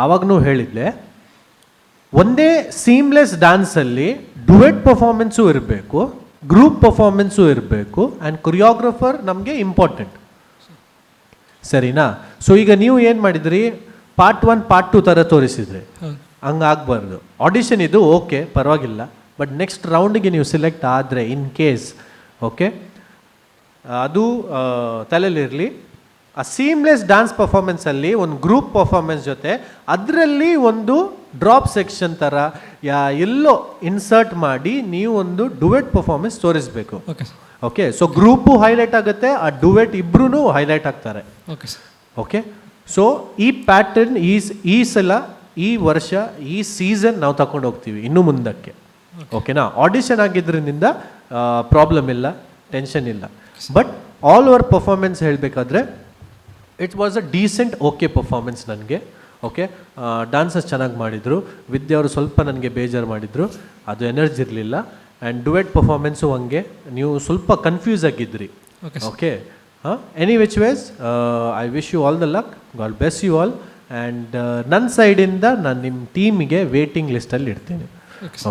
ಆವಾಗೂ ಹೇಳಿದ್ಲೆ, ಒಂದೇ ಸೀಮ್ಲೆಸ್ ಡ್ಯಾನ್ಸಲ್ಲಿ ಡುವೆಟ್ ಪರ್ಫಾರ್ಮೆನ್ಸು ಇರಬೇಕು, ಗ್ರೂಪ್ ಪರ್ಫಾರ್ಮೆನ್ಸು ಇರಬೇಕು, ಆ್ಯಂಡ್ ಕೊರಿಯೋಗ್ರಫರ್ ನಮಗೆ ಇಂಪಾರ್ಟೆಂಟ್. ಸರಿನಾ? ಸೊ ಈಗ ನೀವು ಏನು ಮಾಡಿದ್ರಿ, ಪಾರ್ಟ್ 1 ಪಾರ್ಟ್ 2 ಥರ ತೋರಿಸಿದ್ರಿ. ಹಂಗಾಗಬಾರ್ದು. ಆಡಿಷನ್ ಇದು ಓಕೆ, ಪರವಾಗಿಲ್ಲ, ಬಟ್ ನೆಕ್ಸ್ಟ್ ರೌಂಡಿಗೆ ನೀವು ಸೆಲೆಕ್ಟ್ ಆದರೆ in case, okay, ಅದು ತಲೆಯಲ್ಲಿರಲಿ. ಆ ಸೀಮ್ಲೆಸ್ ಡ್ಯಾನ್ಸ್ ಪರ್ಫಾರ್ಮೆನ್ಸಲ್ಲಿ ಒಂದು ಗ್ರೂಪ್ ಪರ್ಫಾರ್ಮೆನ್ಸ್ ಜೊತೆ ಅದರಲ್ಲಿ ಒಂದು ಡ್ರಾಪ್ ಸೆಕ್ಷನ್ ಥರ ಎಲ್ಲೋ ಇನ್ಸರ್ಟ್ ಮಾಡಿ ನೀವು ಒಂದು ಡುವೆಟ್ ಪರ್ಫಾರ್ಮೆನ್ಸ್ ತೋರಿಸಬೇಕು. Okay, so group highlight ಆಗುತ್ತೆ, ಆ ಡುವೆಟ್ ಇಬ್ಬರೂ ಹೈಲೈಟ್ ಆಗ್ತಾರೆ. Okay sir. Okay, so ಈ ಪ್ಯಾಟರ್ನ್ ಈ ಸಲ, ಈ ವರ್ಷ, ಈ ಸೀಸನ್ ನಾವು ತಗೊಂಡು ಹೋಗ್ತೀವಿ ಇನ್ನು ಮುಂದಕ್ಕೆ. ಓಕೆನಾ? ಆಡಿಷನ್ ಆಗಿದ್ದರಿಂದ ಪ್ರಾಬ್ಲಮ್ ಇಲ್ಲ, ಟೆನ್ಷನ್ ಇಲ್ಲ. But all over performance ಹೇಳಬೇಕಾದ್ರೆ it was a decent okay performance ನನಗೆ. ಓಕೆ, ಡಾನ್ಸಸ್ ಚೆನ್ನಾಗಿ ಮಾಡಿದರು. ವಿದ್ಯಾ ಅವರು ಸ್ವಲ್ಪ ನನಗೆ ಬೇಜಾರು ಮಾಡಿದರು, ಅದು ಎನರ್ಜಿ ಇರಲಿಲ್ಲ. And duet performance ಹಂಗೆ, ನೀವು ಸ್ವಲ್ಪ ಕನ್ಫ್ಯೂಸ್ ಆಗಿದ್ರಿ. ಓಕೆ, ಹಾಂ, any which ways I wish you all the luck, God bless you all. And ನನ್ನ ಸೈಡಿಂದ ನಾನು ನಿಮ್ಮ ಟೀಮಿಗೆ ವೇಟಿಂಗ್ ಲಿಸ್ಟಲ್ಲಿ ಇಡ್ತೀನಿ.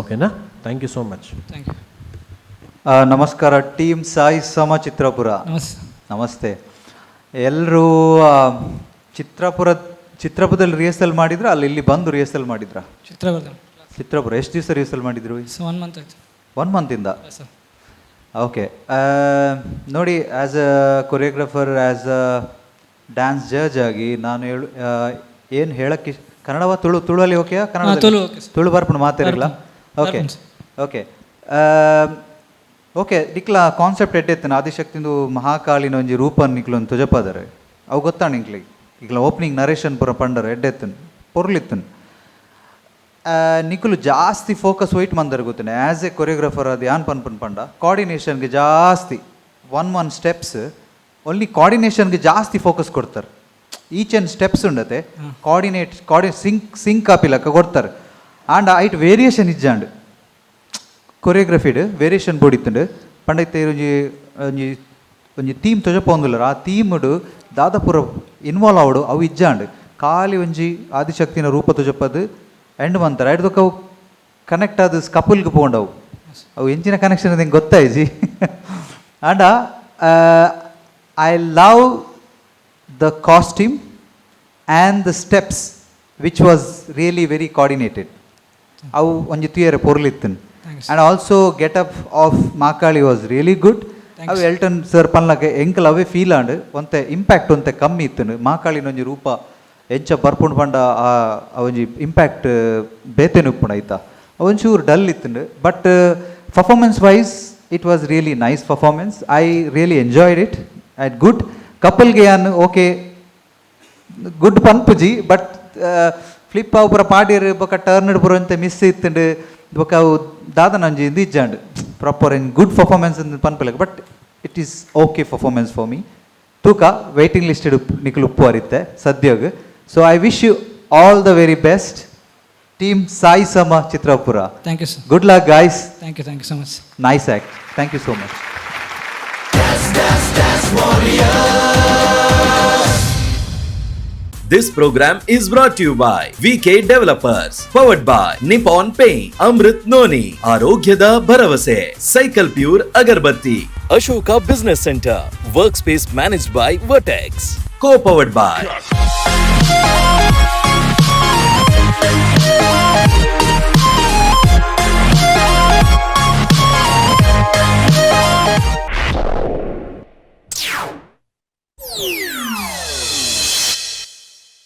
ಓಕೆನಾ? Thank you so much. Thank you. ನಮಸ್ಕಾರ ಟೀಮ್ ಸಾಯಿ ಸಮ ಚಿತ್ರಾಪುರ. ನಮಸ್ತೆ. ನಮಸ್ತೆ ಎಲ್ಲರೂ. ಚಿತ್ರಾಪುರ ಚಿತ್ರಪುರದಲ್ಲಿ ರಿಹರ್ಸಲ್ ಮಾಡಿದ್ರ, ಅಲ್ಲಿ ಇಲ್ಲಿ ಬಂದು ರಿಹರ್ಸಲ್ ಮಾಡಿದ್ರಾ? ಚಿತ್ರದುರ್ಗ. ಚಿತ್ರಪುರ. ಎಷ್ಟು ದಿವಸ ರಿಹರ್ಸಲ್ ಮಾಡಿದ್ರು? ಸೊ ಒನ್ ಮಂತ್ ಆಯ್ತು. ಒನ್ ಮಂತಿಂದ? ಸರ್. ಓಕೆ, ನೋಡಿ, as a choreographer, as a dance judge ಆಗಿ ನಾನು ಹೇಳು, ಏನು ಹೇಳಕ್ಕೆ, ಕನ್ನಡವ Tulu? ತುಳುವಲ್ಲಿ ಓಕೆಯಾ? Kannada? Tulu okay sir. Tulu ಬರ್ಪುಂಡು ಮಾತಾಡಿಲ್ಲ? ಓಕೆ. ಬರ್ಪುಂಡು. ಓಕೆ ಓಕೆ ನಿಕ್ಲ ಕಾನ್ಸೆಪ್ಟ್ ಎಡ್ಡೆತ್ತನ. ಆದಿಶಕ್ತಿಂದು ಮಹಾಕಾಳಿನ ಒಂಜಿ ರೂಪನ್ ನಿಕ್ಲ ಒಂದು ತುಜಪಾದರೆ ಅವು ಗೊತ್ತಾಣ ನಿಕ್ಲಿಗೆ. ಈಗ್ಲ ಓಪನಿಂಗ್ ನರೇಶನ್ ಪುರ ಪಂಡರ್, ಎಡ್ಡೆತ್ತನ್, ಪೊರ್ಲಿತ್ತನ್. ನಿಕುಲು ಜಾಸ್ತಿ ಫೋಕಸ್ ವೈಟ್ ಮಂದರ್ ಗೊತ್ತೇನೆ. ಆ್ಯಸ್ ಎ ಕೊರಿಯೋಗ್ರಾಫರ್ ಅದು ಯಾನ್ ಪನ್ಪನ್ ಪಂಡ, ಕೋಆರ್ಡಿನೇಷನ್ಗೆ ಜಾಸ್ತಿ, ಒನ್ ಒನ್ ಸ್ಟೆಪ್ಸ್ ಓನ್ಲಿ ಕೋಆರ್ಡಿನೇಷನ್ಗೆ ಜಾಸ್ತಿ ಫೋಕಸ್ ಕೊಡ್ತಾರೆ. ಈಚ್ ಆ್ಯಂಡ್ ಸ್ಟೆಪ್ಸ್ ಉಂಡತೆ, ಕೋಆರ್ಡಿನೇಟ್ ಕೋಆರ್ಡಿ ಸಿಂಕ್ ಸಿಂಕ್ ಆಪಿಲಕ್ಕ ಕೊಡ್ತಾರೆ. ಆಂಡ್ ಐಟ್ ವೇರಿಯೇಷನ್ ಇಜ್ಜಾಂಡ್. ಕೊರಿಯೋಗ್ರಫಿಡ್ ವೇರಿಯೇಷನ್ ಬೋಡಿತ್ತುಂಡು ಪಂಡ ಇತ್ತೆ ಒಂಜಿ ಒಂಜಿ ಒಂಜಿ ಥೀಮ್ ತೊಜಪೊಂದುಲ್ಲರ್, ಆ ಥೀಮ್ಡ್ ದಾದ ಪೂರ ಇನ್ವಾಲ್ವ್ ಆವಡು ಅವು ಇಜ್ಜಾಂಡ್. ಖಾಲಿ ಒಂಜಿ ಆದಿಶಕ್ತಿನ ರೂಪ ತೊಜಪದು ಎಂಡ್ ಮಂತಾರೆ. ಐಡ್ದೊಕ ಅವು ಕನೆಕ್ಟ್ ಆದ ಕಪಲ್ಗೆ ಪೋಂಡವು. ಅವು ಎಂಚಿನ ಕನೆಕ್ಷನ್ ಅದು ಗೊತ್ತಾಯ್ಜಿ. ಆಂಡ I love the costume and the steps, which was really very coordinated. ಅವು ಒಂಜಿ ತುಯರೆ ಪೊರ್ಲಿತ್ತನ್. And also getup of Makali was really good. ಅವು ಎಲ್ಟನ್ ಸರ್ ಪನ್ಲಕ ಎಂಕಲ್ ಅವೇ ಫೀಲ್ ಆಂಡ್. ಒಂತೆ ಇಂಪ್ಯಾಕ್ಟ್ ಒಂತೆ ಕಮ್ಮಿ ಇತ್ತನು. ಮಾಕಾಳಿನ ಒಂಜಿ ರೂಪ ಎಂಚ ಬರ್ಪುಂಡು ಪಂಡ ಆ ಆ ಒಂಜಿ ಇಂಪ್ಯಾಕ್ಟ್ ಬೇತೆನೆ ಉಪ್ಪುಂಡು ಐತ. ಒಂಚೂರು ಡಲ್ ಇತ್ತುಂಡು. But performance wise it was really nice performance. I really enjoyed it and good. ಕಪಲ್ಗೆ ಯಾನ್ ಓಕೆ ಗುಡ್ ಪನ್ಪುಜಿ, ಬಟ್ ಫ್ಲಿಪ್ ಅವು ಪೂರ ಪಾಡ್ಯರ್ ಬೊಕ ಟರ್ನ್ ಪೂರ ಒಂತೆ ಮಿಸ್ ಇತ್ತುಂಡು. ಬೊಕ ಅವು ದಾದನ ಒಂಜಿ ಇಂದು ಇಜ್ಜಾಂಡ್ ಪ್ರಾಪರ್ ಇನ್ ಗುಡ್ ಪರ್ಫಾರ್ಮೆನ್ಸ್ ಪನ್ಪಲೆಕ, but it is okay performance for me. ತೂಕ ವೈಟಿಂಗ್ ಲಿಸ್ಟ್ ನಿಕುಲು ಉಪ್ಪು ಅರಿತ್ತೆ ಸದ್ಯಗ್. So I wish you all the very best, team Sai Sama Chitrapura. Thank you sir. Good luck, guys. Thank you, thank you so much. Nice act. Thank you so much. Dance, dance, warriors. This program is brought to you by VK Developers, powered by Nippon Paint, Amrit Noni, ಆರೋಗ್ಯದ ಭರವಸೆ, cycle pure agarbatti, Ashoka business centre, work space managed by Vertex, co powered by